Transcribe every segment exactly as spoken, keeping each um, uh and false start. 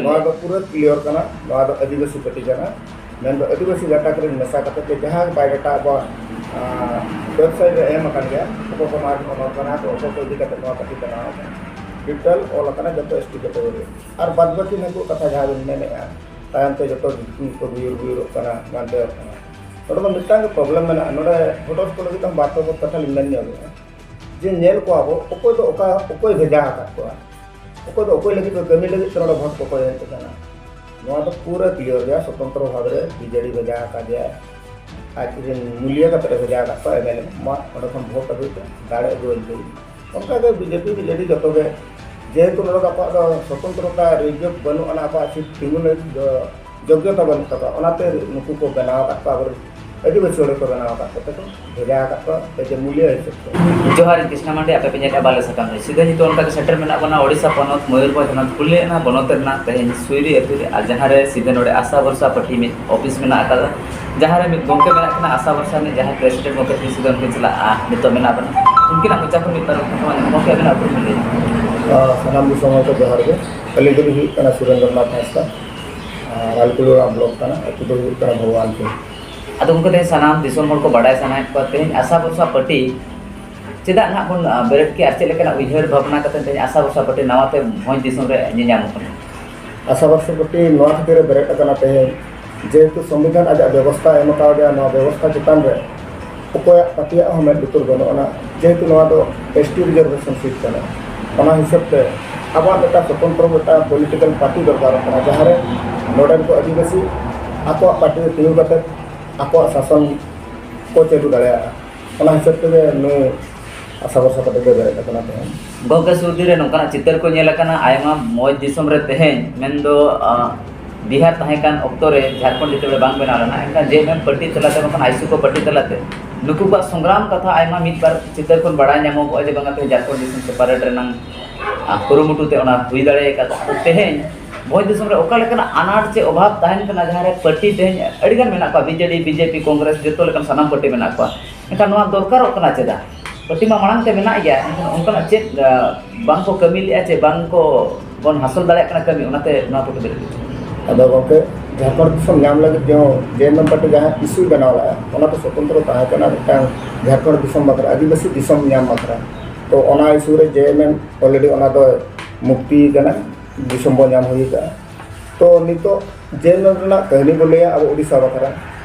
ᱱᱚᱣᱟ ᱫᱚ ᱯᱩᱨᱟᱹ ᱠᱞᱤᱭᱟᱨ ᱠᱟᱱᱟ, ᱱᱚᱣᱟ ᱫᱚ ᱟᱹᱫᱤᱵᱟᱹᱥᱤ ᱯᱟᱹᱴᱤ ᱠᱟᱱᱟ᱾ ᱢᱮᱱᱫᱚ ᱟᱹᱫᱤᱵᱟᱹᱥᱤ ᱜᱟᱛᱟᱠ ᱨᱮᱱ ᱢᱮᱥᱟ ᱠᱟᱛᱮ ᱜᱮ ᱡᱟᱦᱟᱸ ᱵᱟᱭᱳᱰᱟᱴᱟ ᱟᱵᱚᱣᱟᱜ, ᱟᱸ, ᱣᱮᱵᱥᱟᱭᱤᱴ ᱨᱮ ᱮᱢ ᱟᱠᱟᱱ ᱜᱮᱭᱟ, ᱚᱠᱚᱭ ᱠᱚ ᱱᱚᱣᱟ ᱨᱮᱱ ᱦᱚᱱᱚᱨ ᱠᱟᱱᱟ ᱠᱚ, ᱚᱠᱚᱭ ᱠᱚ ᱤᱫᱤ ᱠᱟᱛᱮ ᱱᱚᱣᱟ ᱯᱟᱹᱴᱤ ᱵᱮᱱᱟᱣ ᱟᱠᱟᱱᱟ, ᱰᱤᱴᱮᱞ ᱚᱞ ᱟᱠᱟᱱᱟ ᱡᱚᱛᱚ ᱮᱥ ᱴᱤ ᱠᱮᱴᱮᱜᱚᱨᱤ᱾ ᱟᱨ ᱵᱟᱫ ᱵᱟᱹᱠᱤ ᱱᱩᱠᱩ ᱠᱟᱛᱷᱟ ᱡᱟᱦᱟᱸ ᱵᱤᱱ ᱢᱮᱱᱮᱫᱼᱟ, ᱛᱟᱭᱚᱢ ᱛᱮ ᱡᱚᱛᱚ ᱠᱚ ᱜᱩᱭᱩᱨ ᱜᱩᱭᱩᱨᱚᱜ ᱠᱟᱱᱟ, ᱢᱟᱱᱛᱮᱭᱚᱜ ᱠᱟᱱᱟ᱾ ᱱᱚᱰᱮ ᱫᱚ ᱢᱤᱫᱴᱟᱝ ᱜᱮ ᱯᱨᱚᱵᱞᱮᱢ ᱢᱮᱱᱟᱜᱼᱟ᱾ ᱱᱚᱰᱮ ᱵᱷᱳᱴᱟᱨ ᱠᱚ ᱞᱟᱹᱜᱤᱫ ᱦᱚᱸ ᱵᱟᱨ ᱯᱮ ᱠᱟᱛᱷᱟ ᱞᱤᱧ ᱢᱮᱱ ᱧᱚᱜᱮᱫᱼᱟ᱾ ᱡᱮ ᱧᱮᱞ ᱠᱚᱣᱟ ᱵᱚ, ᱚᱠᱚᱭ ᱫᱚ ᱚᱠᱟ, ᱚᱠᱚᱭ ᱵᱷᱮᱡᱟ ᱟᱠᱟᱫ ᱠᱚᱣᱟ, ᱚᱠᱚᱭ ᱫᱚ ᱚᱠᱚᱭ ᱞᱟᱹᱜᱤᱫ ᱠᱚ ᱠᱟᱹᱢᱤ ᱞᱟᱹᱜᱤᱫ ᱛᱮ ᱱᱚᱰᱮ ᱵᱷᱳᱴ ᱠᱚ ᱠᱚᱭᱮᱫ ᱠᱟᱱᱟ᱾ ᱱᱚᱣᱟ ᱫᱚ ᱯᱩᱨᱟᱹ ᱠᱞᱤᱭᱟᱨ ᱜᱮᱭᱟ, ᱥᱚᱛᱚᱱᱛᱨᱚ ᱵᱷᱟᱵᱽ ᱨᱮ ᱵᱤᱡᱮᱰᱤ ᱵᱷᱮᱡᱟ ᱟᱠᱟᱫᱮᱭᱟ, ᱟᱡ ᱨᱮᱱ ᱢᱩᱞᱤᱭᱟᱹ ᱠᱟᱛᱮ ᱮ ᱵᱷᱮᱡᱟ ᱟᱠᱟᱫ ᱠᱚᱣᱟ ᱮᱢ ᱮᱞ ᱮ, ᱢᱟ ᱚᱸᱰᱮ ᱠᱷᱚᱱ ᱵᱷᱳᱴ ᱟᱹᱜᱩᱭ ᱯᱮ, ᱫᱟᱲᱮ ᱟᱹᱜᱩ ᱟᱹᱧ ᱯᱮ᱾ ᱚᱱᱠᱟ ᱜᱮ ᱵᱤᱡᱮᱯᱤ, ᱵᱤᱡᱮᱰᱤ ᱡᱚᱛᱚ ᱜᱮ, ᱡᱮᱦᱮᱛᱩ ᱱᱚᱰᱮ ᱫᱚ ᱟᱠᱚᱣᱟᱜ ᱫᱚ ᱥᱚᱛᱚᱱᱛᱨᱚᱛᱟ ᱨᱤᱡᱟᱹᱵᱷ ᱵᱟᱹᱱᱩᱜ ᱟᱱᱟ, ᱟᱠᱚᱣᱟᱜ ᱥᱤᱴ ᱛᱤᱸᱜᱩ ᱞᱟᱹᱜᱤᱫ ᱫᱚ ᱡᱳᱜᱽᱭᱚᱛᱟ ᱵᱟᱹᱱᱩᱜ ᱛᱟᱠᱚᱣᱟ, ᱚᱱᱟᱛᱮ ᱱᱩᱠᱩ ᱠᱚ ᱵᱮᱱᱟᱣ ᱟᱠᱟᱫ ᱠᱚᱣᱟ, ᱟᱵᱚᱨᱮᱱ ᱟᱹᱫᱤᱵᱟᱹᱥᱤ ᱦᱚᱲ ᱠᱚ ᱵᱮᱱᱟᱣ ᱟᱠᱟᱫ ᱠᱚᱛᱮ ᱠᱚ ᱵᱷᱮᱡᱟ ᱟᱠᱟᱫ ᱠᱚᱣᱟ, ᱮᱡᱮ ᱢᱩᱞᱤᱭᱟᱹ ᱦᱤᱥᱟᱹᱵ ᱛᱮ᱾ ᱡᱚᱦᱟᱨ, ᱤᱧ ᱠᱨᱤᱥᱱᱟ ᱢᱟᱱᱰᱤ, ᱟᱯᱮ ᱯᱮ ᱧᱮᱞᱮᱫᱼᱟ ᱵᱟᱞᱮ ᱥᱟᱠᱟᱢ ᱨᱮ᱾ ᱥᱤᱫᱷᱟᱹ ᱱᱤᱛᱚᱜ ᱚᱱᱠᱟ ᱜᱮ ᱥᱮᱴᱮᱨ ᱢᱮᱱᱟᱜ ᱵᱚᱱᱟ ᱳᱰᱤᱥᱟ ᱯᱚᱱᱚᱛ ᱢᱚᱭᱩᱨᱵᱷᱚᱸᱡᱽ ᱦᱚᱱᱚᱛ ᱠᱩᱞᱤᱭᱟᱱᱟ ᱵᱚᱱᱚᱛ ᱨᱮᱱᱟᱜ ᱛᱮᱦᱮᱧ ᱥᱩᱭᱨᱤ ᱟᱹᱛᱩ ᱨᱮ, ᱟᱨ ᱡᱟᱦᱟᱸ ᱨᱮ ᱥᱤᱫᱷᱟᱹ ᱱᱚᱰᱮ ᱟᱥᱟ ᱵᱷᱚᱨᱥᱟ ᱯᱟᱹᱴᱷᱤ ᱢᱤᱫ ᱚᱯᱷᱤᱥ ᱢᱮᱱᱟᱜ ᱟᱠᱟᱫᱟ, ᱡᱟᱦᱟᱸ ᱨᱮ ᱢᱤᱫ ᱜᱚᱢᱠᱮ ᱢᱮᱱᱟᱜ ᱠᱤᱱᱟ ᱟᱥᱟ ᱵᱷᱚᱨᱥᱟ ᱨᱤᱱᱤᱡ, ᱡᱟᱦᱟᱸᱭ ᱯᱨᱮᱥᱤᱰᱮᱱᱴ ᱜᱚᱢᱠᱮ ᱛᱤᱥ ᱥᱤᱫᱷᱟᱹ ᱩᱱᱠᱤᱱ ᱥᱟᱞᱟᱜ, ᱟᱨ ᱱᱤᱛᱚᱜ ᱢᱮᱱᱟᱜ ᱵᱚᱱᱟ᱾ ᱩᱱᱠᱤᱱᱟᱜ ᱢᱚᱪᱟ ᱠᱷᱚᱱ ᱢᱤᱫ ᱵᱟᱨ ᱠᱟᱛᱷᱟ ᱵᱚᱱ ᱟᱸᱡᱚᱢᱟ᱾ ᱜᱚᱢᱠᱮ, ᱟᱵᱤᱱᱟᱜ ᱩᱯᱨᱩᱢ ᱵᱤᱱ ᱞᱟᱹᱭᱟ? ᱟᱨ ᱥᱟᱱᱟᱢ ᱫᱤᱥᱚᱢ ᱦᱚᱲ ᱠᱚ ᱡᱚᱦᱟᱨ ᱜᱮ᱾ ᱟᱹᱞᱤᱧ ᱫᱚᱞᱤᱧ ᱦᱩᱭᱩᱜ ᱠᱟᱱᱟ ᱥᱩᱨᱮᱱᱫᱨᱚ ᱱᱟᱛᱷ ᱦᱟᱸᱥᱫᱟ, ᱟᱨ ᱨᱟᱭᱯᱩᱨ ᱵᱞᱚᱠ ᱠᱟᱱᱟ, ᱟᱹᱛᱩ ᱫᱚ ᱦᱩᱭᱩᱜ ᱠᱟᱱᱟ ᱵᱷᱚᱜᱚᱵᱟᱱᱯᱩᱨ᱾ ᱟᱫᱚ ᱜᱚᱢᱠᱮ, ᱛᱮᱦᱮᱧ ᱥᱟᱱᱟᱢ ᱫᱤᱥᱚᱢ ᱦᱚᱲ ᱠᱚ ᱵᱟᱰᱟᱭ ᱥᱟᱱᱟᱭᱮᱫ ᱠᱚᱣᱟ, ᱛᱮᱦᱮᱧ ᱟᱥᱟ ᱵᱷᱚᱨᱥᱟ ᱯᱟᱹᱴᱤ ᱪᱮᱫᱟᱜ ᱱᱟᱦᱟᱜ ᱵᱚᱱ, ᱟ, ᱵᱮᱨᱮᱫ ᱠᱮᱜᱼᱟ, ᱟᱨ ᱪᱮᱫ ᱞᱮᱠᱟᱱᱟᱜ ᱩᱭᱦᱟᱹᱨ ᱵᱷᱟᱵᱽᱱᱟ ᱠᱟᱛᱮ ᱛᱮᱦᱮᱧ ᱟᱥᱟ ᱵᱷᱚᱨᱥᱟ ᱯᱟᱹᱴᱤ ᱱᱟᱣᱟ ᱛᱮ ᱵᱷᱚᱸᱡᱽ ᱫᱤᱥᱚᱢ ᱨᱮ ᱧᱮᱧᱟᱢᱚᱜ ᱠᱟᱱᱟ? ᱟᱥᱟ ᱵᱷᱚᱨᱥᱟ ᱯᱟᱹᱴᱤ ᱱᱚᱣᱟ ᱠᱷᱟᱹᱛᱤᱨ ᱮ ᱵᱮᱨᱮᱫ ᱟᱠᱟᱱᱟ ᱛᱮᱦᱮᱧ, ᱡᱮᱦᱮᱛᱩ ᱥᱚᱝᱵᱤᱫᱷᱟᱱ ᱟᱡᱟᱜ ᱵᱮᱵᱚᱥᱛᱷᱟ ᱮᱢ ᱟᱠᱟᱣᱫᱮᱭᱟ, ᱱᱚᱣᱟ ᱵᱮᱵᱚᱥᱛᱷᱟ ᱪᱮᱛᱟᱱ ᱨᱮ ᱚᱠᱚᱭᱟᱜ ᱯᱟᱹᱛᱭᱟᱹᱜ ᱦᱚᱸ ᱢᱮᱫ ᱞᱩᱛᱩᱨ ᱵᱟᱹᱱᱩᱜ ᱟᱱᱟ, ᱡᱮᱦᱮᱛᱩ ᱱᱚᱣᱟ ᱫᱚ ᱮᱥ ᱴᱤ ᱨᱤᱡᱟᱨᱵᱷᱮᱥᱚᱱ ᱥᱤᱴ ᱠᱟᱱᱟ᱾ ᱚᱱᱟ ᱦᱤᱥᱟᱹᱵ ᱛᱮ ᱟᱵᱚᱣᱟᱜ ᱢᱤᱫᱴᱟᱝ ᱥᱚᱛᱚᱱᱛᱨᱚ ᱢᱤᱫᱴᱟᱝ ᱯᱚᱞᱤᱴᱤᱠᱟᱞ ᱯᱟᱨᱴᱤ ᱫᱚᱨᱠᱟᱨᱚᱜ ᱠᱟᱱᱟ, ᱡᱟᱦᱟᱸ ᱨᱮ ᱱᱚᱰᱮᱱ ᱠᱚ ᱟᱹᱫᱤᱵᱟᱹᱥᱤ ᱟᱠᱚᱣᱟᱜ ᱯᱟᱨᱴᱤ ᱨᱮ ᱛᱤᱸᱜᱩ ᱠᱟᱛᱮ ᱟᱠᱚᱣᱟᱜ ᱥᱟᱥᱚᱱ ᱠᱚ ᱪᱟᱹᱞᱩ ᱫᱟᱲᱮᱭᱟᱜᱼᱟ᱾ ᱚᱱᱟ ᱦᱤᱥᱟᱹᱵ ᱛᱮᱜᱮ ᱱᱩᱭ ᱟᱥᱟ ᱵᱷᱚᱨᱥᱟ ᱯᱟᱹᱴᱤ ᱫᱚᱭ ᱵᱮᱨᱮᱫ ᱟᱠᱟᱱᱟ ᱛᱮᱦᱮᱧ᱾ ᱜᱚᱢᱠᱮ, ᱥᱩᱨ ᱫᱤᱱ ᱨᱮ ᱱᱚᱝᱠᱟᱱᱟᱜ ᱪᱤᱛᱟᱹᱨ ᱠᱚ ᱧᱮᱞ ᱟᱠᱟᱱᱟ, ᱟᱭᱢᱟ ᱢᱚᱡᱽ ᱫᱤᱥᱚᱢ ᱨᱮ ᱛᱮᱦᱮᱧ, ᱢᱮᱱᱫᱚ, ᱟ, ᱵᱤᱦᱟᱨ ᱛᱟᱦᱮᱸ ᱠᱟᱱ ᱚᱠᱛᱚ ᱨᱮ ᱡᱷᱟᱲᱠᱷᱚᱸᱰ ᱡᱮᱛᱮ ᱵᱮᱲᱮ ᱵᱟᱝ ᱵᱮᱱᱟᱣ ᱞᱮᱱᱟ, ᱮᱱᱠᱷᱟᱱ ᱡᱮ ᱮᱢ ᱯᱟᱹᱴᱤ ᱛᱟᱞᱟᱛᱮ ᱵᱟᱝᱠᱷᱟᱱ ᱟᱭᱥᱩᱠᱚ ᱯᱟᱹᱴᱤ ᱛᱟᱞᱟᱛᱮ ᱱᱩᱠᱩ ᱠᱚᱣᱟᱜ ᱥᱚᱝᱜᱨᱟᱢ ᱠᱟᱛᱷᱟ ᱟᱭᱢᱟ ᱢᱤᱫ ᱵᱟᱨ ᱪᱤᱛᱟᱹᱨ ᱠᱷᱚᱱ ᱵᱟᱲᱟᱭ ᱧᱟᱢᱚᱜᱚᱜᱼᱟ ᱡᱮ ᱵᱟᱝᱟ ᱛᱮᱦᱮᱧ ᱡᱷᱟᱲᱠᱷᱚᱸᱰ ᱫᱤᱥᱚᱢ ᱥᱮᱯᱟᱨᱮᱴ ᱨᱮᱱᱟᱝ, ᱟ, ᱠᱩᱨᱩᱢᱩᱴᱩ ᱛᱮ ᱚᱱᱟ ᱦᱩᱭ ᱫᱟᱲᱮ ᱟᱠᱟᱫᱟ᱾ ᱟᱫᱚ ᱛᱮᱦᱮᱧ ᱵᱷᱚᱸᱡᱽ ᱫᱤᱥᱚᱢ ᱨᱮ ᱚᱠᱟ ᱞᱮᱠᱟᱱᱟᱜ ᱟᱱᱟᱴ ᱪᱮ ᱚᱵᱷᱟᱵᱽ ᱛᱟᱦᱮᱱ ᱠᱟᱱᱟ, ᱡᱟᱦᱟᱸ ᱨᱮ ᱯᱟᱹᱴᱤ ᱛᱮᱦᱮᱧ ᱟᱹᱰᱤᱜᱟᱱ ᱢᱮᱱᱟᱜ ᱠᱚᱣᱟ, ᱵᱤ ᱡᱮ ᱰᱤ, ᱵᱤ ᱡᱮ ᱯᱤ, ᱠᱚᱝᱜᱨᱮᱥ, ᱡᱚᱛᱚ ᱞᱮᱠᱟᱱ ᱥᱟᱱᱟᱢ ᱯᱟᱹᱴᱤ ᱢᱮᱱᱟᱜ ᱠᱚᱣᱟ, ᱮᱱᱠᱷᱟᱱ ᱱᱚᱣᱟ ᱫᱚᱨᱠᱟᱨᱚᱜ ᱠᱟᱱᱟ ᱪᱮᱫᱟᱜ? ᱯᱟᱹᱴᱤ ᱢᱟ ᱢᱟᱲᱟᱝ ᱛᱮ ᱢᱮᱱᱟᱜ ᱜᱮᱭᱟ, ᱮᱱᱠᱷᱟᱱ ᱚᱱᱠᱟᱱᱟᱜ ᱪᱮᱫ, ᱟ, ᱵᱟᱝ ᱠᱚ ᱠᱟᱹᱢᱤ ᱞᱮᱜᱼᱟ ᱪᱮ ᱵᱟᱝ ᱠᱚ ᱵᱚᱱ ᱦᱟᱥᱚᱞ ᱫᱟᱲᱮᱭᱟᱜ ᱠᱟᱱᱟ ᱠᱟᱹᱢᱤ, ᱚᱱᱟᱛᱮ ᱱᱚᱣᱟ ᱠᱚ ᱠᱟᱹᱢᱤ ᱞᱟᱹᱜᱤᱫ᱾ ᱟᱫᱚ ᱜᱚᱢᱠᱮ, ᱡᱷᱟᱲᱠᱷᱚᱸᱰ ᱫᱤᱥᱚᱢ ᱧᱟᱢ ᱞᱟᱹᱜᱤᱫ ᱡᱮ ᱡᱮ ᱮᱢ ᱮᱢ ᱯᱟᱨᱴᱤ ᱡᱟᱦᱟᱸ ᱤᱥᱩᱭ ᱵᱮᱱᱟᱣ ᱞᱮᱫᱼᱟ, ᱚᱱᱟ ᱫᱚ ᱥᱚᱛᱚᱱᱛᱨᱚ ᱛᱟᱦᱮᱸ ᱠᱟᱱᱟ ᱢᱤᱫᱴᱟᱝ ᱡᱷᱟᱲᱠᱷᱚᱸᱰ ᱫᱤᱥᱚᱢ ᱵᱟᱠᱷᱨᱟ, ᱟᱹᱫᱤᱵᱟᱹᱥᱤ ᱫᱤᱥᱚᱢ ᱧᱟᱢ ᱵᱟᱠᱷᱨᱟ᱾ ᱛᱚ ᱚᱱᱟ ᱤᱥᱩ ᱨᱮ ᱡᱮ ᱮᱢ ᱮᱢ ᱚᱞᱨᱮᱰᱤ ᱚᱱᱟ ᱫᱚ ᱢᱩᱠᱛᱤ ᱠᱟᱱᱟ, ᱫᱤᱥᱚᱢ ᱵᱚ ᱧᱟᱢ ᱦᱩᱭ ᱟᱠᱟᱫᱼᱟ᱾ ᱛᱚ ᱱᱤᱛᱚᱜ ᱡᱮ ᱮᱢ ᱮᱢ ᱨᱮᱱᱟᱜ ᱠᱟᱹᱦᱱᱤ ᱵᱚ ᱞᱟᱹᱭᱟ ᱟᱵᱚ ᱳᱰᱤᱥᱟ ᱵᱟᱠᱷᱨᱟ,